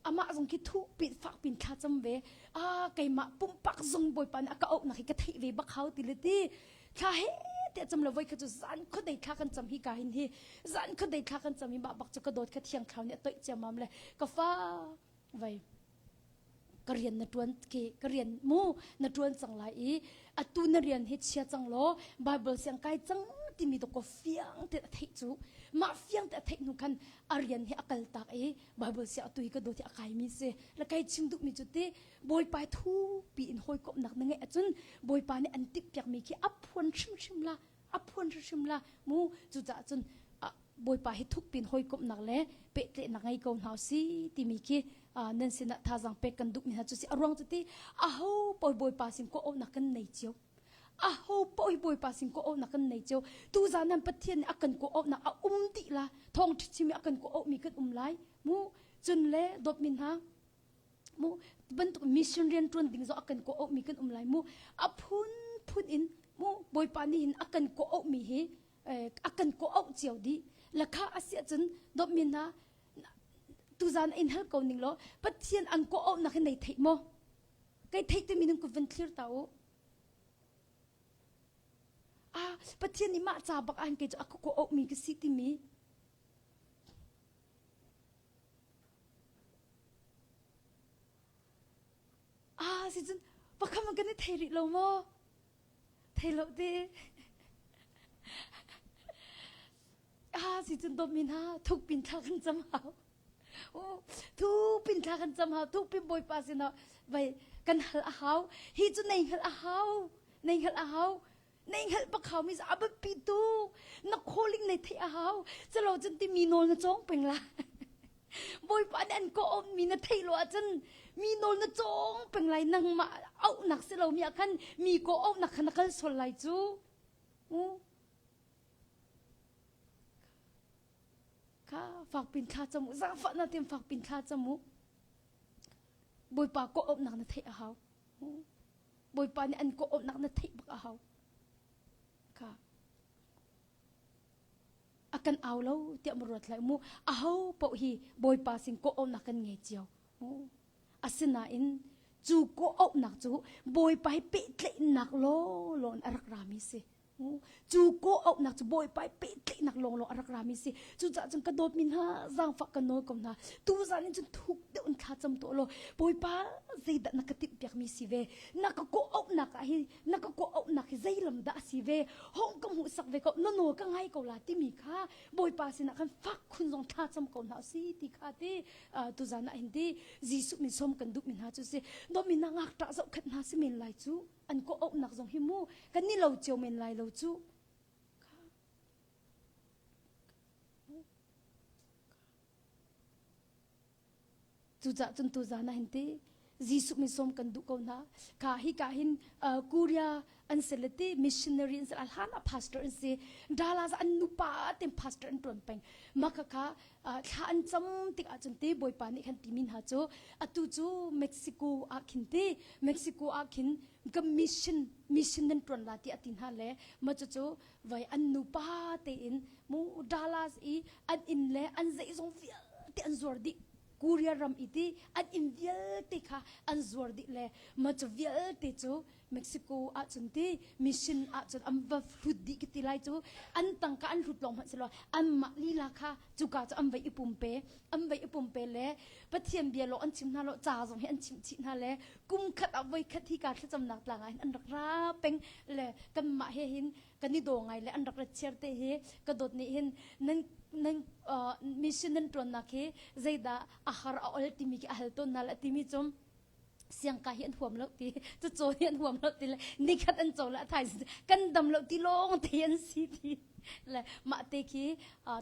amah zong khi thu pin fak pin thla cam ve. A keimah pumpak zong Bawipa nih a ka auh nak hi ka theih ve bak hau ti le ti thla he te cam lo voi kha cu zan khuadei thla kan cam hi ka hin hi zan khuadei thla kan cam hi mah bak cu ka dawt kha thiang thlau nih a toih ciamam le ka fa vai ka rian na tuan ke ka rian mu na tuan cang lai i atu na rian hi chia cang law Bible siang kai cang timi to ko fiang te a theih cu mah fiang te a theih hnu khan a rian hi a kal tak i Bible siang atu hi ka dawt hi a kai mi si la kai chim duh mi cu ti Bawipa thu pi in hawikomhnak na ngeih ahcun Bawipa nih an timh piak mi khi a phuan hrimhrim la a phuan hrimhrim la mu cucaah cun Bawipa hi thuk pin hawikomhnak le pehtlaihnak ngei ko hna si timi khi nan sinah thazaang pek kan duhmi hna cu si a ruang cu ti aho paoh Bawipa sin ko auhnak kan nei cio aho paoh hi Bawipa sin ko auhnak kan nei cio tu zan nan Pathian nih a kan ko auhnak a um dih la thawng ṭhichim i a kan ko auhmi kan um lai mu cun le dawtmi hna mu bantuk mission rian ṭuan ding zong a kan ko auhmi kan um lai mu a phun phun in mu Bawipa nih hin a kan ko auhmi hi a kan ko auh cio dih lakha a si ahcun dawtmi hna tuzan in hal ko ning law Pathian an ko auhnak hi nei theih maw kai theih timi nan kut van thlir ta u ah Pathian nih mah ca bak ah kei cu a ko auhmi ka si timi Ah si cun pakhat man kan i thei rih lo maw? Thei lo te. Ah si cun dawtmi hna thuk pin thla kan cam hau. Oh, thu pin thla kan cam hau, thuk pin Bawipa sinah vai kan hal a hau. Hi cu nei hngalh a hau. Nei hngalh a hau. Nei hngalh bak hau mi a biapi tu na calling nei theih a hau calo cun ti mi nawl na cawng peng la Bawipa nih an ko mi na theih lo ahcun mi nawl na cawng peng lai nangmah auhnak si lo mi ah khan mi ko auhnak khan na kal sual lai cu kha fak pin thla cam u zaangfah na tim fak pin thla cam u Bawipa ko auhnak na theih a hau Bawipa nih an kawhnak na theih bak a hau. Kha. A kan au lo tiah ma ruat lai mu. Aho paoh hi Bawipa sin kawhnak kan ngei cio. Mu. Asinain cu kawhnak cu Bawipa hi pehtlaihnak law law in a rak rami si. Cu kawh-auhnak cu Bawipa i pehtlaihnak lawnglawng a rak rami si. Cucaah cun ka dawtmi hna, zaangfah ka nawl ko hna. Tuzan in cun thuk deuh in thla cam tuah law, Bawipa zeidah na ka timhpiakmi si ve? Na ka kawh-auhnak ah hi, na ka kawh-auhnak hi zei lam dah a si ve? Hong ka hmuhsak ve ko, na nawl ka ngai ko la timi kha Bawipa sinah khan fak khun zong thla cam ko hna si ti kha ti tuzan ah hin ti Jesuh min sawm kan duhmi hna cu si. Dawtmi hna ngakṭah zohkhenh hna si men lai cu. An kawh-auhnak zong hi mu kan ni lo cio men lai lo cu. Cucah cun tuzan ah hin ti Jesuh min sawm kan duh ko hna. Ka hi ka hin Korea an si le ti missionary an si hlan ah pastor an si. Dallas an nupa ten pastor an tuan peng. Maka kha thla an cam tik ahcun te Bawipa nih khan timi hna cu atu cu Mexico ah khin ti Mexico ah khin ka mission mission nan tuan la ti a ti hna le ma cu cu vai an nupa tein mu Dallas i an inn le an zeizong vialte an zuar dih Korea ram i ti an inn vialte kha an zuar dih le ma cu vialte cu Mexico ahcun ti mission ahcun an va hlut dih ka ti lai cu an tangka an hlut lawng hmanh si lo anmah lila kha cuka cu an vai i pumpe an vai i pumpe le Pathian bia lawng an chim hna lo ca zong hi an chimh chih hna le kum khat ah voi khat hi ka thlacamnak tlang ah hin an rak ra peng le kanmah he hin kan i daw ngai le an rak rat chiar te hi ka dawt nih hin nan nan mission nan tuannak hi zeidah a har a ol timi khi a hal tawn hna le timi cu siangka hi an huam lo ti cu caw hi an huam lo ti le nikhat an caw le a thai kan dam lo ti lawng te an si ti le mah te khi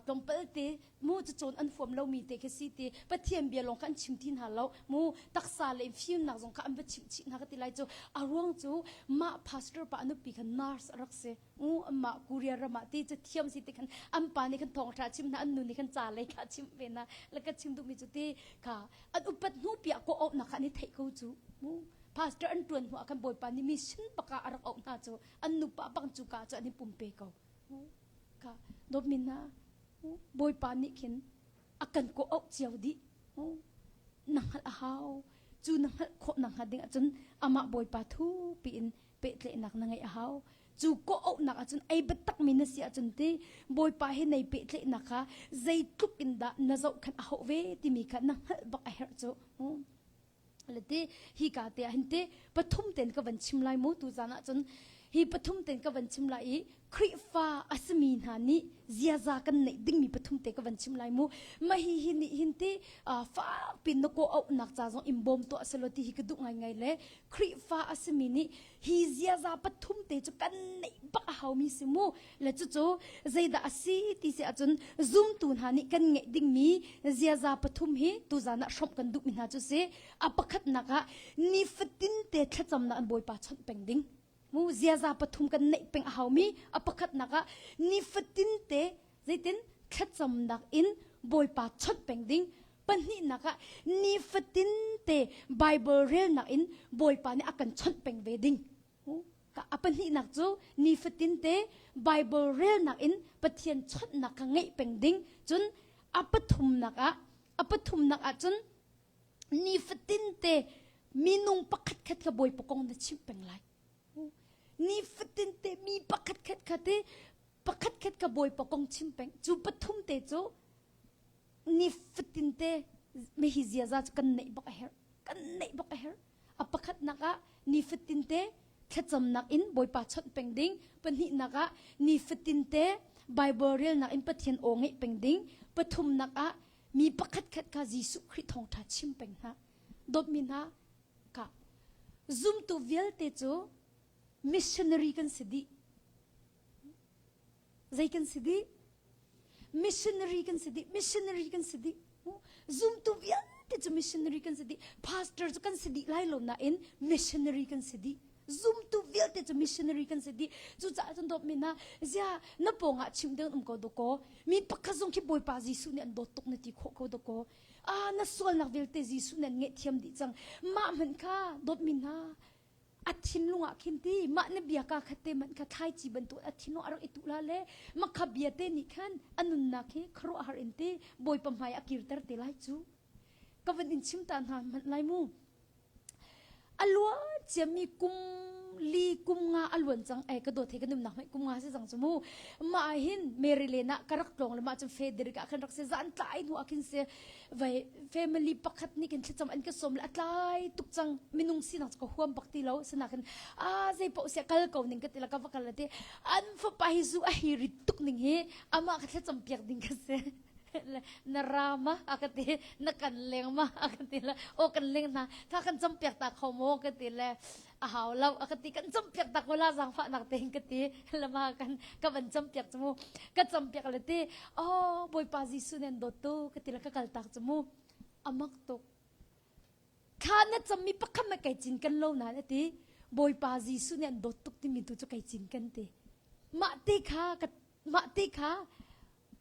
tlawmpal te mu cu cawn an huam lo mi te khi si ti pathian bia lawng kha an chim ti hna lo mu taksa le fimnak zong kha an va chimh chih hna ka ti lai cu a ruang cu mah pastor pa nupi kha nurse a rak si u mah Korea ram ah ti cu thiam si ti khan an pa nih khan thawngtha chim hna an nu nih khan ca lei kha chim ve na la ka chim duhmi cu ti kha an upat hnu piah ko awk nak kha an i theih ko cu mu. Pastor an ṭuan hnu ah khan Bawipa nih mission bak ah a rak auh hna cu an nupa bang cu ka cu an i pumpe ko. Ka dawtmi hna Bawipa nih khin a kan kawh auh cio dih. Na hngalh a hau. Cu na hngalh khawh nak hnga ding ahcun amah Bawipa thupi in pehtlaihnak na ngeih a hau. Cu kawh auhnak ahcun ei biatakmi na si ahcun ti Bawipa he nei pehtlaihnak kha zeitluk in dah na zohkhenh a hauh ve timi kha na hngalh bak a herh cu. Le ti hi ka te ah hin ti pathum ten ka van chim lai mu tu zan ah cun hi pathum ten ka van chim lai i Khrihfa a simi hna nih ziaza kan neih dingmi pathum te ka van chim lai mu ma hi hi nih hin ti fak pin na ko auhnak ca zong in bawm tuah selaw ti hi ka duh ngai ngai le Khrihfa a simi nih hi ziaza pathum te cu kan neih bak a haumi si mu le cucu zeidah a si ti si ahcun zumtu hna nih kan ngeih dingmi ziaza pathum hi tuzan ah hrawmh kan duhmi hna cu si a pakhatnak ah nifatin te thlacamnak an bawipa chawnh peng ding mu ziaza pathum kan neih peng a haumi a pakhatnak ah nifatin te zeitin thlacamnak in bawipa chawnh peng ding pahnihnak ah nifatin te Bible relnak in bawipa nih a kan chawnh peng ve ding A pahnihnak cu nifatin te Bible relnak in Pathian chawnhnak kha ngeih peng ding. Cun a pathumnak ah a pathumnak ah cun nifatin te minung pakhat khat kha Bawipa kong na chimh peng lai. Nifatin te mi pakhat khat kha te pakhat khat kha Bawipa kong chim peng. Cu pathum te cu nifatin te mihi ziaza cu kan neih bak a herh. Kan neih bak a herh. A pakhatnak ah nifatin te thlacamnak in Bawipa chawnh peng ding. Pahnihnak ah nifatin te Bible relnak in Pathian aw ngeih peng ding. Pathumnak ah mi pakhatkhat kha Jesuh Khrih thawngṭha chim peng hna. Dawtmi hna ka zumtu vialte cu missionary kan si dih. Zei kan si dih? Missionary kan si dih. Missionary kan si dih. Zumtu vialte cu missionary kan si dih. Pastor cu kan si dih lai lo nain missionary kan si dih. Zumtu vialte cu missionary kan si dih. Cucaah cun dawtmi hna, zia na pawngah chim ding um ko dakaw. Mi pakhat zong khi Bawipa Jesuh nih an dawt tuk na ti khawh ko dakaw. Ah, na sualnak vialte Jesuh nih an ngaihthiam dih cang. Mah hmanh kha dawtmi hna, a thinlung ah khin ti mah na bia ka khat te man kha thlaici bantuk a thinlung a rak i tuh la le makha bia te nih khan a nunnak hi khuaruahhar in ti bawipa hmai a kirter te lai cu ka van in chim ta hna hmanh lai mu a luan ciami kum li kum nga a luan cang ai ka dawt he ka numnak hmai kum nga si cang cu mu mah hin Mary Lane ah ka rak tlawng le mah cun Frederick ah khan rak si zan tlai hnu ah khin si vai family pakhat nih kan thlacam an ka sawm le a tlai tuk cang minung sinak cu ka huam bak ti lo sinakin a zei paoh sia kal ko ning ka ti la ka va kal ti an fapa hi zu a hi rit tuk ning hi amah ka thlacam piak ding ka si na rama a ka ti na kan leng ma a ka ti le o kan leng hna tha kan cam piak ta kho mo ka ti le a hau lo a ka ti kan campiak tak wala zaangfah nak te ka ti lama kan ka van campiak chu mu ka campiak le ti oh bawipa Jesuh nen dawt tu ka ti le ka kal tak chu mu amak tuk thla na cammi pakhat ma kai cin kan lo na ti bawipa Jesuh nih an dawt tuk timi tu cu kai cin kan ti mah te kha ka mah te kha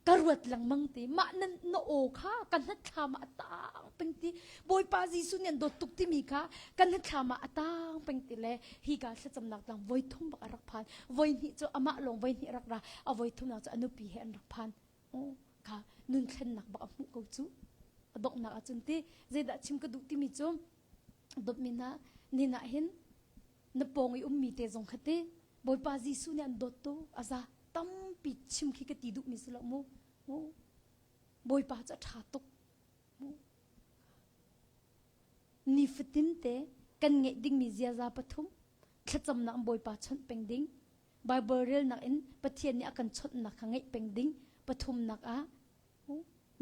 ka ruat lengmang ti mah na na aw kha ka hnathlam ah a tang peng ti Bawipa Jesuh nih an dawt tuk timi kha ka hnathlam ah a tang peng ti le hi ka thlacamnak tlang voi thum bak a rak phan voi hnih cu amah lawng voi hnih rak ra a voi thumnak cu a nupi he an rak phan kha nun thlennak bak a hmuh ko cu a donghnak ahcun ti zeidah chim ka duh timi cu dawtmi hna nin ah hin na pawng i ummi te zong kha ti Bawipa Jesuh nih an dawt tu a za tampi chim khi ka ti duhmi si lo mu mu Bawipa cu a ṭha tuk mu nifatin te kan ngeih dingmi ziaza pathum thlacamnak Bawipa chawnh peng ding Bible relnak in Pathian nih a kan chawnhnak kha ngeih peng ding pathumnak ah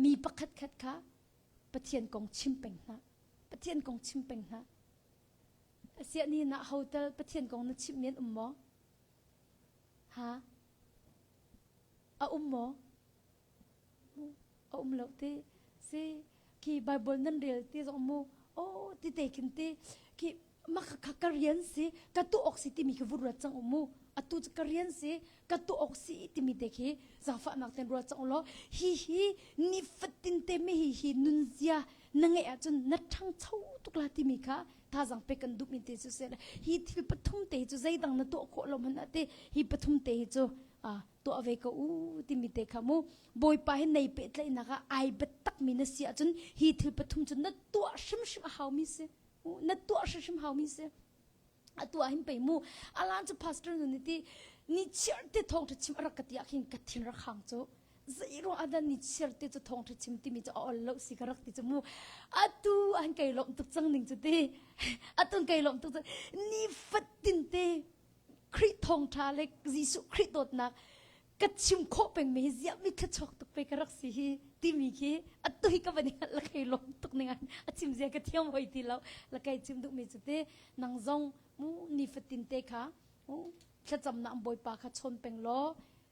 mi pakhat khat kha Pathian kong chim peng hna Pathian kong chim peng hna Asiah ni na hotel Pathian kong na chimh mi an um maw? Ha? A um maw? A um lo ti. Si khi Bible nan rel ti zong mu. Oh ti te khin ti khi ma kha ka rian si ka tu ok si timi khi vun ruat cang um mu. Atu cu ka rian si ka tu ok si timi te khi zaangfahnak ten ruat cang law hi hi nifatin te mi hi hi nunzia na ngeih ahcun na ṭhangcho tuk la timi kha. Thazang pe kan duh mi te cu se hi thil pathum te cu zeidang na tuah khawh lo hmanh ah te hi pathum te hi cu tuah ve ko u timi te kha mu Bawipa hi nei pehtlaihnak ah ai biatak mi na si ahcun hi thil pathum cu na tuah hrimhrim a hau mi si. Na tuah hrimhrim hau mi si. Atu ah hin pei mu alan cu pastor nu nih ti ni chiar te thawngtha chim a rak ka ti ah khin ka thin rak hang cu zei ruang ah dah ni chiar te cu thawngtha chim timi cu a ol lo si ka rak ti cu mu atu an kai lawm tuk cang ning cu ti atu kai lawm tuk cang ni fatin te Khrih thawngtha le Jesuh Khrih dawtnak ka chim khawh peng mi hi ziah mi thluachuak tuk pe ka rak si hi timi khi atu hi ka van i hngalh la kai lawm tuk ning a chim zia ka thiam hoi ti lo la kai chim duh mi cu te nang zong mu nifatin te kha mu thlacamnak bawipa kha chawn peng law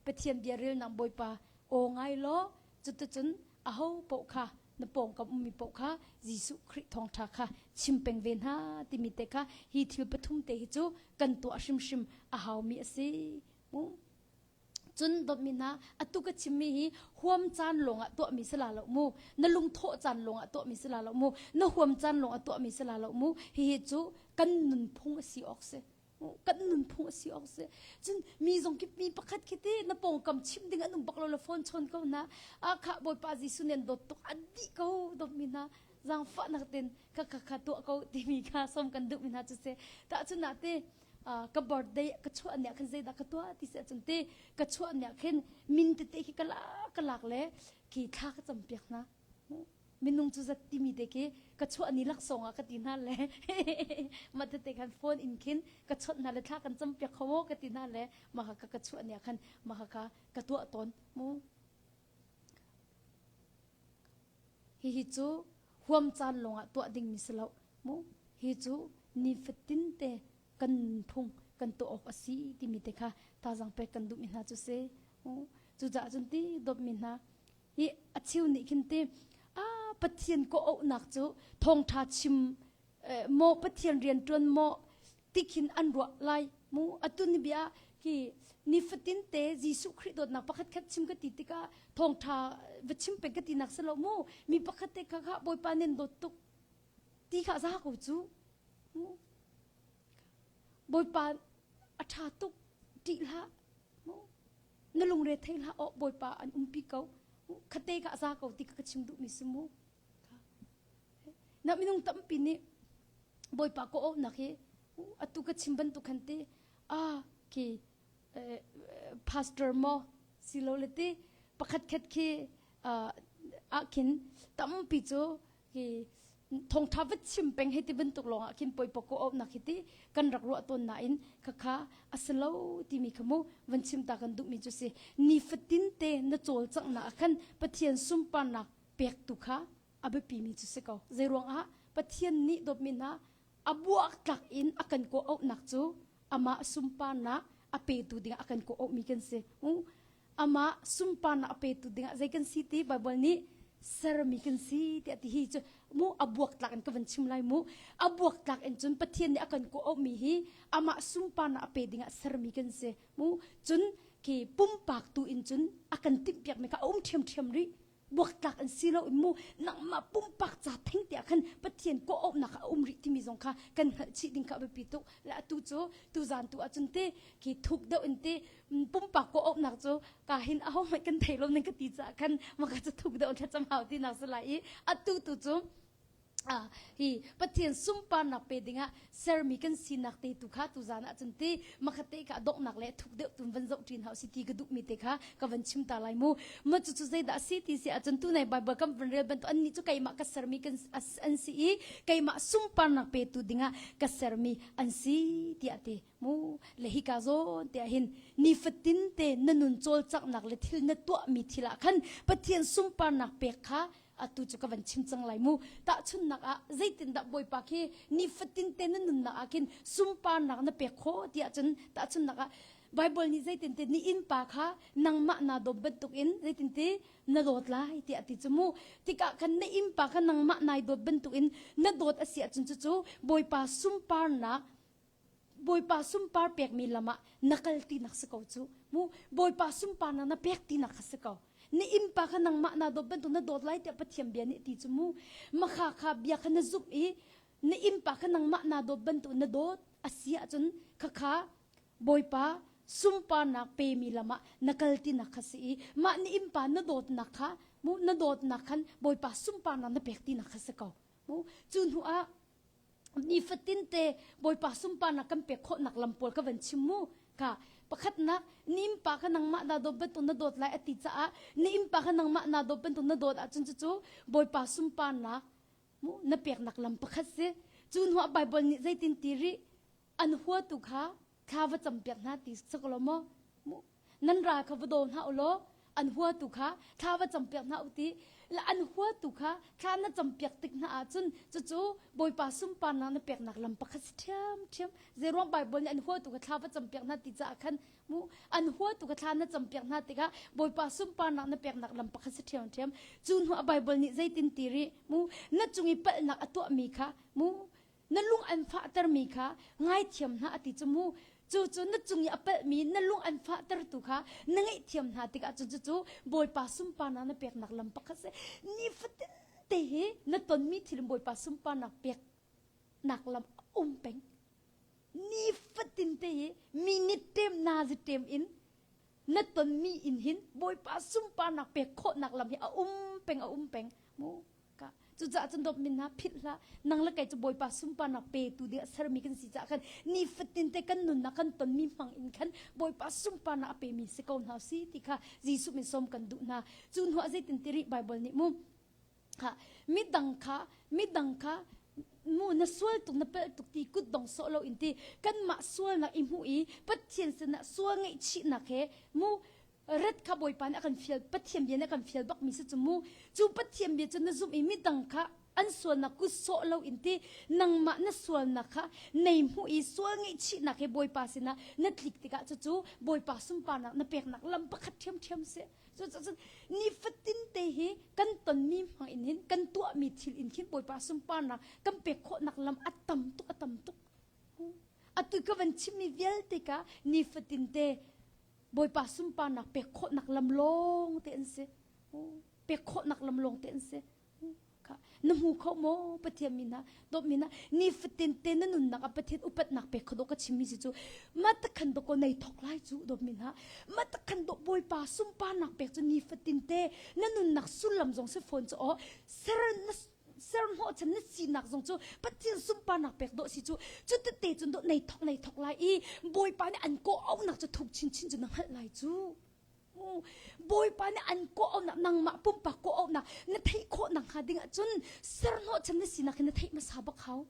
Pathian bia relnak bawipa aw ngai law cuticun aho paoh kha na pawngkam ummi paoh kha Jesuh Khrih thawngṭha kha chim peng ve hna timi te kha hi thil pathum te hi cu kan tuah hrimhrim a haumi a si mu Cun dawtmi hna, atu ka chimmi hi huam caan lawngah tuahmi si la lo mu. Na lungthawh caan lawngah tuahmi si la lo mu. Na huam caan lawngah tuahmi si la lo mu. Hihi cu kan nunphung a si awk si. Kan nunphung a si awk si. Cun mi zong kip mi pakhat khi ti na pawngkam chim ding an um bak lo le phone chawn ko na. Ah khah Bawipa Jesuh nih an dawt tuk an dih ko dawtmi hna. Zaangfahnak ten kha kha kha tuah ko timi kha som kan duhmi hna cu si. Tahchun ah te ka birthday ka chuah ni ah khan zeidah ka tuah ti si ahcun te ka chuah ni ah khin min tete khi ka lak ka lak le khi thla ka cam piak hna minung cu zat timi te khi ka chuah ni laksawng ah ka ti hna le mah tete khan phone in khin ka chawnh hna le thla kan cam piak kho maw ka ti hna le mah kha ka chuah ni ah khan mah kha ka tuah tawn mu Hihi cu huam caan lawngah tuah dingmi si lo mu. Hi cu nifatin te kan nunphung kan tuah awk a si timi te kha thazaang pek kan duhmi hna cu si. Cucaah cun ti dawtmi hna hi a cheu nih khin ti ah Pathian kawh auhnak cu thawngṭha chim maw Pathian rian ṭuan maw ti khin an ruah lai mu atu ni bia hi nifatin te Jesuh Khrih dawtnak pakhat khat chim ka ti tikah thawngṭha va chim peng ka ti nak si lo mu mi pakhat te kha kha Bawipa nin dawt tuk ti kha za ko cu mu Bawipa a ṭha tuk ṭih hlah mu na lungre thei hlah aw Bawipa an umpi ko khate kha za ko ti kha ka chim duh mi si mu Na minung tampi nih Bawipa ka awhnak hi atu ka chim bantuk khan ti ah khi pastor maw silo le ti pakhat khat khi ah khin tampi cu hi thawngtha va chim peng hei ti bantuk lawng ah khin Bawipa ka awhnak hi ti kan rak ruah tawn nain khakha a si lo timi kha mu van chim ta kan duhmi cu si nifatin te na cawlcanghnak ah khan Pathian sunparnak pek tu kha a biapimi cu si ko. Zeiruangah Pathian nih dawtmi hna a buaktlak in a kan kawh auhnak cu amah sunparnak a petu dingah a kan kawh auhmi kan si. Amah sunparnak a petu dingah zei kan si ti Bible nih sermi kan si tiah ti hi cu mu a buaktlak in ka van chim lai mu a buaktlak in cun Pathian nih a kan kawh auhmi hi amah sunparnak a pe dingah sermi kan si mu cun khi pumpak tu in cun a kan timhpiakmi kha a um ṭhiamṭhiam rih buaktlak an si lo in mu nangmah pumpak ca theng te ah khan Pathian kawh-auhnak a um rih timi zong kha kan hngalh chih ding kha a biapi tuk le atu cu tuzan tu ahcun te khi thuk deuh in te pumpak kawh-auhnak cu ka hin aho hmanh kan thei lo ning ka ti caah khan maka cu thuk deuh in thlacam hau tinak si lai i atu tu cu hi Pathian sunparnak pe dingah sermi kan sinak te tu kha tuzan ahcun ti makhate kha donghnak le thuk deuh tun van zoh ṭin hau si ti ka duhmi te kha ka van chim ta lai mu ma cu cu zeidah si ti si ahcun tunai Bible kan van rel bantuk annih cu keimah ka sermi kan an si i keimah sunparnak petu dingah ka sermi an si tiah ti mu le hika zawn tiah hin nifatin te na nun cawlcanghnak le thil na tuahmi thil ah khan Pathian sunparnak pek kha atu cu ka van chim cang lai mu tahchunnak ah zeitindah bawipa khi nifatin te na nunnak ah khin sunparnak na pek khawh tiah cun tahchunnak ah Bible nih zeitin te ni innpa kha nangmah naa dawt bantuk in zeitin te na dawt lai tiah ti cu mu tikah khan na innpa kha nangmah nai dawt bantuk in na dawt a si ahcun cucu bawipa sunparnak Bawipa sunpar pekmi lam ah na kal tinak si ko cu. Mu Bawipa sunparnak na pek tinak kha si ko. Na innpa kha nangmah naa dawt bantuk na dawt lai tiah Pathian bia nih ti cu mu. Makha kha bia kha na zumh i. Na innpa kha nangmah naa dawt bantuk na dawt a si ahcun khakha Bawipa sunparnak pemi lam ah na kal tinak kha si i mah na innpa na dawtnak kha mu na dawtnak khan Bawipa sunparnak na pek tinak kha si ko. Mu cu hnu ah nifatin te Bawipa sunparnak kan pek khawhnak lam pawl ka van chim mu ka pakhatnak na innpa kha nangmah naa dawt bantuk na dawt lai a ti caah na innpa kha nangmah naa dawt bantuk na dawt ahcun cucu Bawipa sunparnak mu na peknak lam pakhat si cu hnuah Bible nih zeitin ti rih an huatu kha thla va campiak hna ti sak lo maw mu nan ral kha va daw hna u law an huatu kha thla va campiak hna u ti la an huatu kha thla na campiak tik hna ahcun cucu Bawipa sunparnak na peknak lam pakhat si ṭhiamṭhiam zeiruang Bible nih an huatu kha thla va campiak hna ti caah khan mu an huatu kha thla na campiak hna tikah Bawipa sunparnak na peknak lam pakhat si ṭhiamṭhiam cu hnu ah Bible nih zeitin ti rih mu na cung i palhnak a tuahmi kha mu na lung an fahtermi kha ngaithiam hna a ti cu mu cu cu na cung i a palhmi na lung an fahtertu kha na ngaihthiam hna tikah cun cucu Bawipa sunparnak na peknak lam pakhat si nifatin te hi na tonmi thil in Bawipa sunparnak peknak lam a um peng nifatin te hi mi nih ṭem na zi ṭem in na tonmi in hin Bawipa sunparnak pek khawhnak lam hi a um peng a um peng mu ka cucaah cun dawt min hna philh hlah nang le kei cu Bawipa sunparnak petu ding a sermi kan si caah khan nifatin te kan nunnak kan tonmi hmang in khan Bawipa sunparnak a pemi si ko hna si ti kha Jesuh min sawm kan duh hna cu hnuah zeitin ti rih Bible nih mu kha midang kha midang kha mu na sual tuk na pelh tuk ti kut dong sawh lo in ti kanmah sualnak i hmuh i Pathian sinah sual ngaihchihnak he mu ret kha Bawipa nih a kan fial Pathian bia nih a kan fial bak mi si cu mu cu Pathian bia cu na zumh i midang kha an sualnak kut sawh lo in ti nangmah na sualnak kha nei hmuh i sual ngaihchihnak he Bawipa sinah na tlik tikah cucu Bawipa sunparnak na peknak lam pakhat ṭhiamṭhiam si Cucaah nifatin te hi kan tonmi hmang in hin kan tuahmi thil in khin Bawipa sunparnak kan pek khawhnak lam a tam tuk a tam tuk. Atu ka van chimmi vialte ka nifatin te Bawipa sunparnak pek khawhnak lam lawng te an si. Pek khawhnak lam lawng te an si. Kha na hmu kho maw Pathian mi hna dawt mi hna nifatin te na nunnak ah Pathian upatnak pek kho do ka chimmi si cu ma takhan do ko nei thok lai cu dawt mi hna ma takhan do Bawipa sunparnak pek cu nifatin te na nunnak sullam zong si fawn cu aw ser na ser hnawh chan na sinak zong cu Pathian sunparnak pek dawh si cu cu tete cun dawh nei thok nei thok lai i Bawipa nih an kawh auhnak cu thuk chinchin cu na hngalh lai cu Bawipa nih an kawh auhnak nangmah pumpak kawh auhnak na theih khawh nakhnga ding ahcun serhnawhchan na sinak hi na theih hmasa bak hau.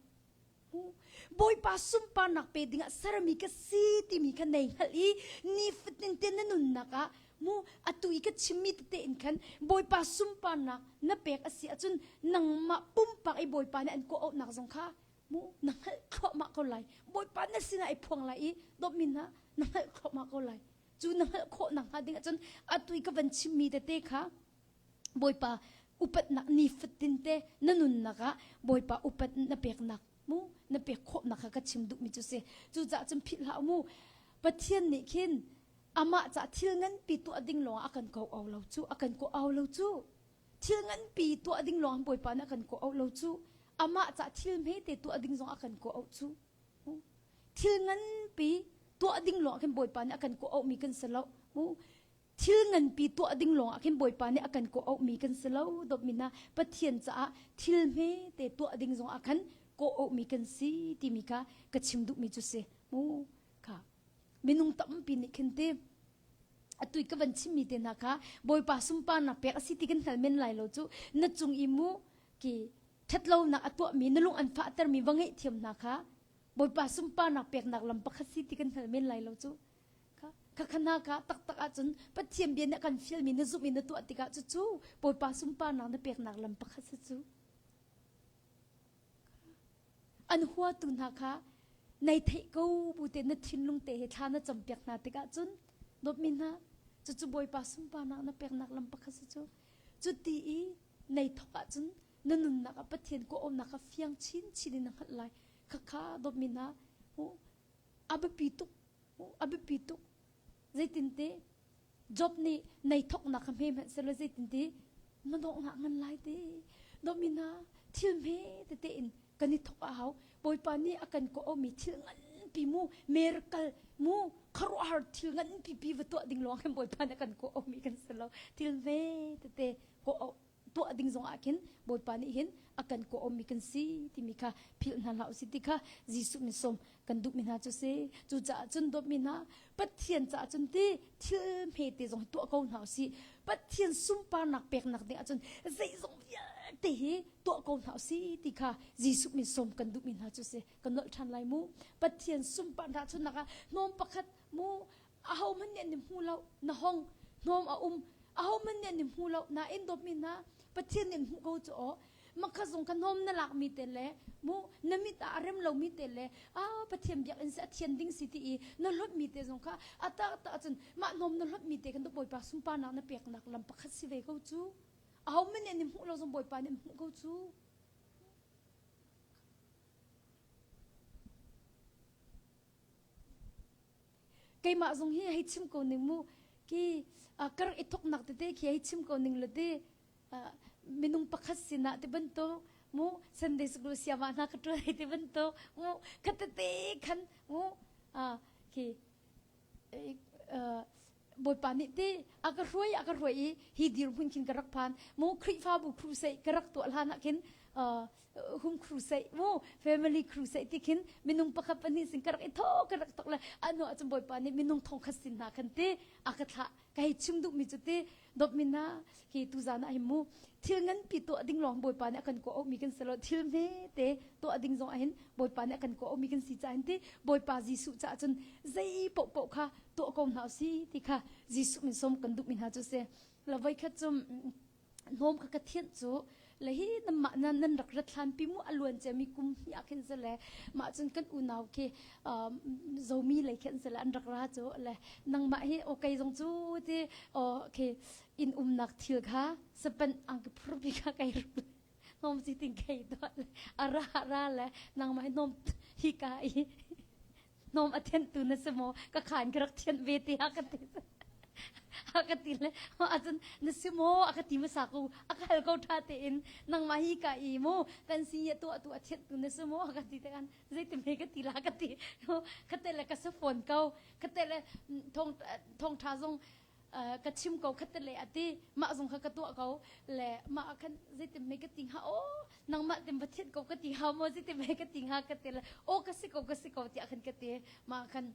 Bawipa sunparnak pe dingah sermi ka si timi kha nei hngalh i nifatin te na nunnak ah mu atu i ka chimmi tete in khan Bawipa sunparnak na pek a si ahcun nangmah pumpak i Bawipa nih an kawh auhnak zong kha mu na hngalh thluahmah ko lai. Bawipa na sinah i phuang lai i dawtmi hna na hngalh thluahmah ko lai. Cu na hngalh khawh nakhnga ding ahcun atu i ka van chimmi tete kha Bawipa upatnak nifatin te na nunnak ah Bawipa upat na peknak mu na pek khawhnak kha ka chim duhmi cu si. Cucaah cun philh hlah mu. Pathian nih khin amah ca thil nganpi tuah ding lawng ah a kan ko au lo cu a kan ko au lo cu thil nganpi tuah ding lawng Bawipa nih a kan ko au lo cu amah ca thil hmete tuah ding zong a kan ko au cu Thil nganpi tuah ding lawng ah khin Bawipa nih a kan kawh auhmi kan si lo. Mu thil nganpi tuah ding lawng ah khin Bawipa nih a kan kawh auhmi kan si lo. Dawtmi hna Pathian caah thil hmete tuah ding zong ah khan kawh auhmi kan si timi kha ka chim duhmi cu si. Mu kha minung tampi nih khin ti atu ka van chimmi te hna kha Bawipa sunparnak pek a si ti kan hngal men lai lo cu na cung i mu ki ṭhatlonak a tuahmi na lung an fahtermi va ngaihthiam hna kha Bawipa sunparnak peknak lam pakhat si ti kan hngal men lai lo cu. Kha khana kha taktak ahcun Pathian bia nih a kan fialmi na zumh i na tuah tikah cucu Bawipa sunparnak na peknak lam pakhat si cu. An huatu hna kha nei theih ko bu te na thinlung te he thla na campiak hna tikah cun dawtmi hna cucu Bawipa sunparnak na peknak lam pakhat si cu. Cuti i nei thok ahcun na nunnak ah Pathian kawhawmnak kha fiang chinchin in na hngalh lai. Khakha dawtmi hna, a biapi tuk, a biapi tuk. Zeitinte Job nih nei thoknak kha hme hmanh sehlaw zeitinte na donghnak ngan lai te. Dawtmi hna, thil hme tete in. Kan i thok a hau. Bawipa nih a kan kawhmi thil nganpi mu miracle mu khuaruahhar thil nganpi pi va tuah ding lawng khin Bawipa nih a kan kawhmi kan si lo. Thil hme tete kawh tuah ding zong ah khin Bawipa nih hin a kan kawhmi kan si timi kha philh hna hlah usih ti kha Jesuh min sawm kan duhmi hna cu si. Cucaah cun dawtmi hna Pathian caah cun ti thil hmete zong hi tuah ko hna usih. Pathian sunparnak peknak ding ahcun zeizong vialte hi tuah ko hna usih ti kha Jesuh min sawm kan duhmi hna cu si. Kan nolh ṭhan lai mu. Pathian sunparnak chunnak ah hnawm pakhat mu ahohmanh nih an i hmu lo na hong hnawm a um ahohmanh nih an i hmu lo nain dawtmi hna Pathian nih an hmuh ko cu aw makha zong kha hnawm na lakmi te le mu na mit ah a rem lomi te le a Pathian biakinn si a thian ding si ti i na hlawtmi te zong kha a tak tak cun mah hnawm na hlawtmi te khan Bawipa sunparnak na peknak lam pakhat si ve ko cu ahohmanh nih an i hmuh lo zong Bawipa nih an hmuh ko cu Keimah zong hi hei chim ko ning mu ki kar i thoknak tete khi hei chim ko ning le ti minung pakhat sinah ti bantuk mu Sunday school siama hna ka ṭuan hei ti bantuk mu kha tete khan mu khi Bawipa nih ti a ka hruai a ka hruai i hi dirhmun khin ka rak phan mu Khrihfabu crusade ka rak tuah hlan ah khin home crusade mu family crusade ti khin minung pakhat pahnih sin ka rak i tho ka rak tok le anu ah cun Bawipa nih minung thong khat sin hna khan ti a ka thlah ka hei chim duhmi cu ti dawtmi hna hi tuzan ah hin mu thil nganpi tuah ding lawng Bawipa nih a kan kawh mi kan si lo thil hme te tuah ding zong ah hin Bawipa nih a kan kawh mi kan si caah hin ti Bawipa Jesuh caah cun zei paohpaoh kha tuah ko hna usih ti kha Jesuh min sawm kan duhmi hna cu si la voikhat cu hnawm kha ka thianh cu le hi namah nan nan rak rat hlan pi mu a luan ciami kum hnih ah khin le mah cun kan unau khi zomi lei khin le an rak ra cu le nangmah hi okay zong cu ti okay in umnak thil kha sapan ang phur pi kha kai hnawm si ting kai to le ara ra le nangmah hi hnawm hi ka i hnawm a thianh tu na si maw ka khan ka rak thianh ve te ha ka ti a ka ti le acun na si maw a ka ti hmasa ko a ka hal ko tha tein nangmah hi ka i mu kan si ya tu tu a thianh tu na si maw a ka ti te kan zeiti me ka ti la ka ti ka te le ka sa phone ko ka te le thong thong tha zong ka chim ko khat le ati mah zong kha ka tuah ko le mah khan zeitin me ka ti hnga o nangmah tim va thiat ko ka ti ha mo zeitin me ka ti hnga ka ti le o ka si ko ka si ko tiah khan ka ti mah khan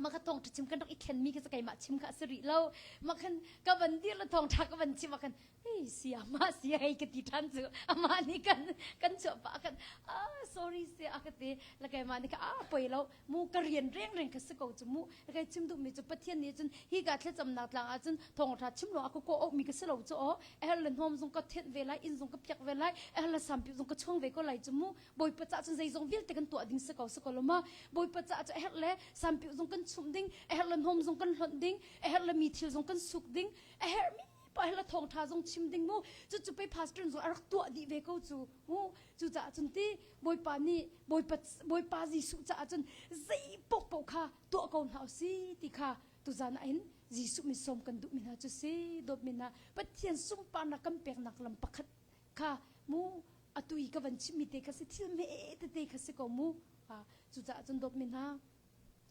mah kha thawng chim kan rak i thlen mi kha keimah chim kha si rih lo mah khan ka van dir le thawng tha ka van chim ah khan hei sia ma sia hei ka ti than cu amah nih kan kan chuah pah khan ah sorry sia a ka ti la keimah nih kha ah poi lo mu ka rian reng reng kha si ko cu mu kai chim duh mi cu pathian nih cun hi ka thlacamnak tlang ah cun thawngtha chim lo a ko ok mi ka si lo cu o ehel le hnawm zong ka thenh ve lai inn zong ka piak ve lai ehel le sampi zong ka chuang ve ko lai cu mu bawipa ca cun zeizong vialte kan tuah ding si ko si ko lo ma bawipa ca cu ehel le sampi zong kan chumh ding ehel le hnawm zong kan hlonh ding ehel le mi thil zong kan suk ding ehel mi pa ehel le thawngtha zong chim ding mu cu cu pe pastor zong a rak tuah dih ve ko cu mu Cucaah cun ti Bawipa nih Bawipa, Bawipa Jesuh caah cun zei paohpaoh kha tuah ko hna usih ti kha tuzan ah hin Jesuh min sawm kan duhmi hna cu si dawtmi hna Pathian sunparnak kan peknak lam pakhat kha mu atu i ka van chimmi te kha si thil hme tete kha si ko mu cucaah cun dawtmi hna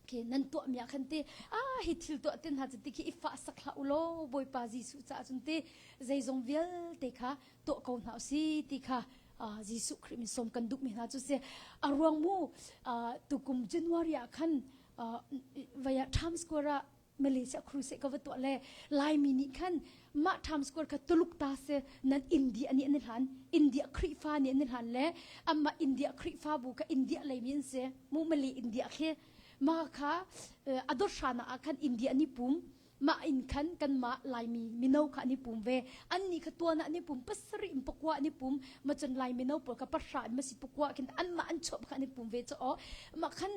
khi nan tuahmi ah khan ti ah hi thil tuah te hna cu ti khi i fah sak hlah u law Bawipa Jesuh caah cun ti zeizong vialte kha tuah ko hna usih ti kha Jesuh Khrih min sawm kan duhmi hna cu si a ruang mu tukum January ah khan vaya Times Square ah Malaysia crusade ka va tuah le Laimi nih khan mah Times Square kha Tuluk ta si nan India nih an i hlan India Khrihfa nih an i hlan le amah India Khrihfabu kha India leimi an si mu Malay India khi ma kha adot hrana ah khan India ni pum mah in khan kanmah Laimi mino kha an i pum ve an nih kha tuan ah an i pum pasarih in pakua an i pum ma cun Lai mino pawl kha pahra in masi pakua khin anmah an chuah kha an i pum ve cho mah khan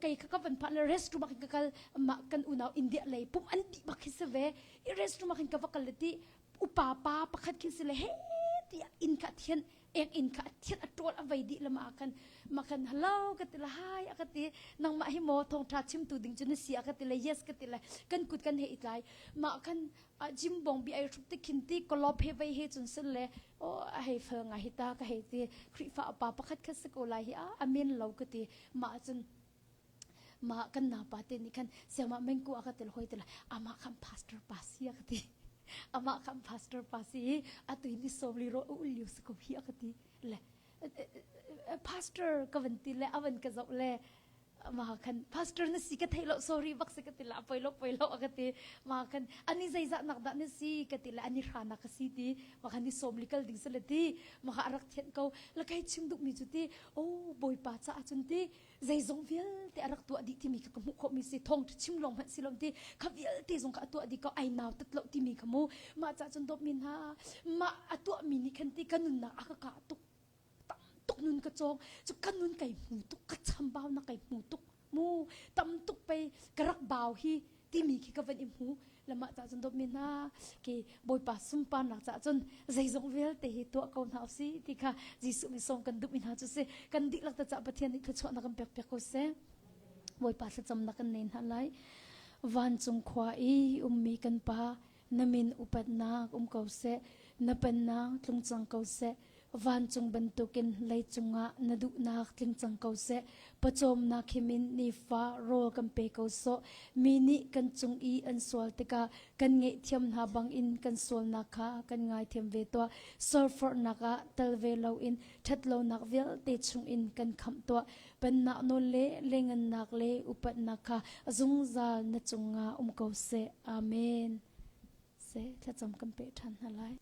kei kha ka van phan le restroom ah khin ka kal mah kan unau India lei pum an dih bak khi si ve i restroom ah khin ka va kal le ti upa pa pakhat khin si le he tiah inn kha thian. Ek in kha a thian a ṭawl a vei dih le ma khan ma khan hello ka ti le hi a ka ti nangmah hi maw thawngṭha chimtu ding cu na si a ka ti le yes ka ti le kan kut kan he i tlai mah khan jim bong bi ai hrup te khin ti kolop he vei he cun sin le o a hei fel ngai hi ta ka hei ti Khrihfa pa pakhat khat si ko lai hi a amen lo ka ti mah cun mah kan napa te nih khan siamah mengku a ka tel hoi te la amah khan pastor pa si a ka ti amah khan pastor pa si i atu ni sawmli ro u liu si ko hi a ka ti le pastor ka van ti le avan ka zoh le ma khan pastor na si ka thei lo sorry bak si ka ti la poi lo poi lo a ka ti ma khan ani zeizah nak dah na si ka ti le ani hra na ka si ti ma khan ni sawmli kal ding se le ti ma kha arak thian ko la kai chim duk mi cu ti o bawipa ca ahcun ti zeizong vialte a rak tuah dih timi kha ka hmuh khawhmi si thawng chim lawng hmanh si lo ti kha vialte zong kha a tuah dih ko ai nau tat lo timi kha mu mah ca cun dawtmi hna mah a tuahmi nih khan ti ka nunnak a ka kah tuk tam tuk nun ka cawng cu ka nun kai hmu tuk ka chambau na kai hmu tuk mu tam tuk pei ka rak bau hi timi khi ka van i hmu lamah ca cun dawtmi hna ke Bawipa sunparnak caah cun zeizong vialte hi tuah ko hna usih ti kha Jesuh mi sawm kan duhmi hna cu si kan dihlak ta cah Pathian nih thluachuahnak kan pek piak ko seh Bawipa thlacamnak kan nei hna lai vancung khua i ummi kan pa na min upatnak um ko seh na pennak tlung cang ko seh Vancung bantukin leicung ah na duhnak tling cang ko seh. Pawcawmnak himin nifa rawl kan pe ko sawh. Mi nih kan cung i an sual tikah kan ngaihthiam hna bangin kan sualnak kha kan ngaithiam ve tuah. Sualforhnak ah tel ve loin ṭhatlonak vialte chungin kan khamh tuah. Pennak nawl le lengannak le upatnak kha a zungzal na cungah um ko seh. Amen. Seh, thlacam kan peh ṭhan hna lai.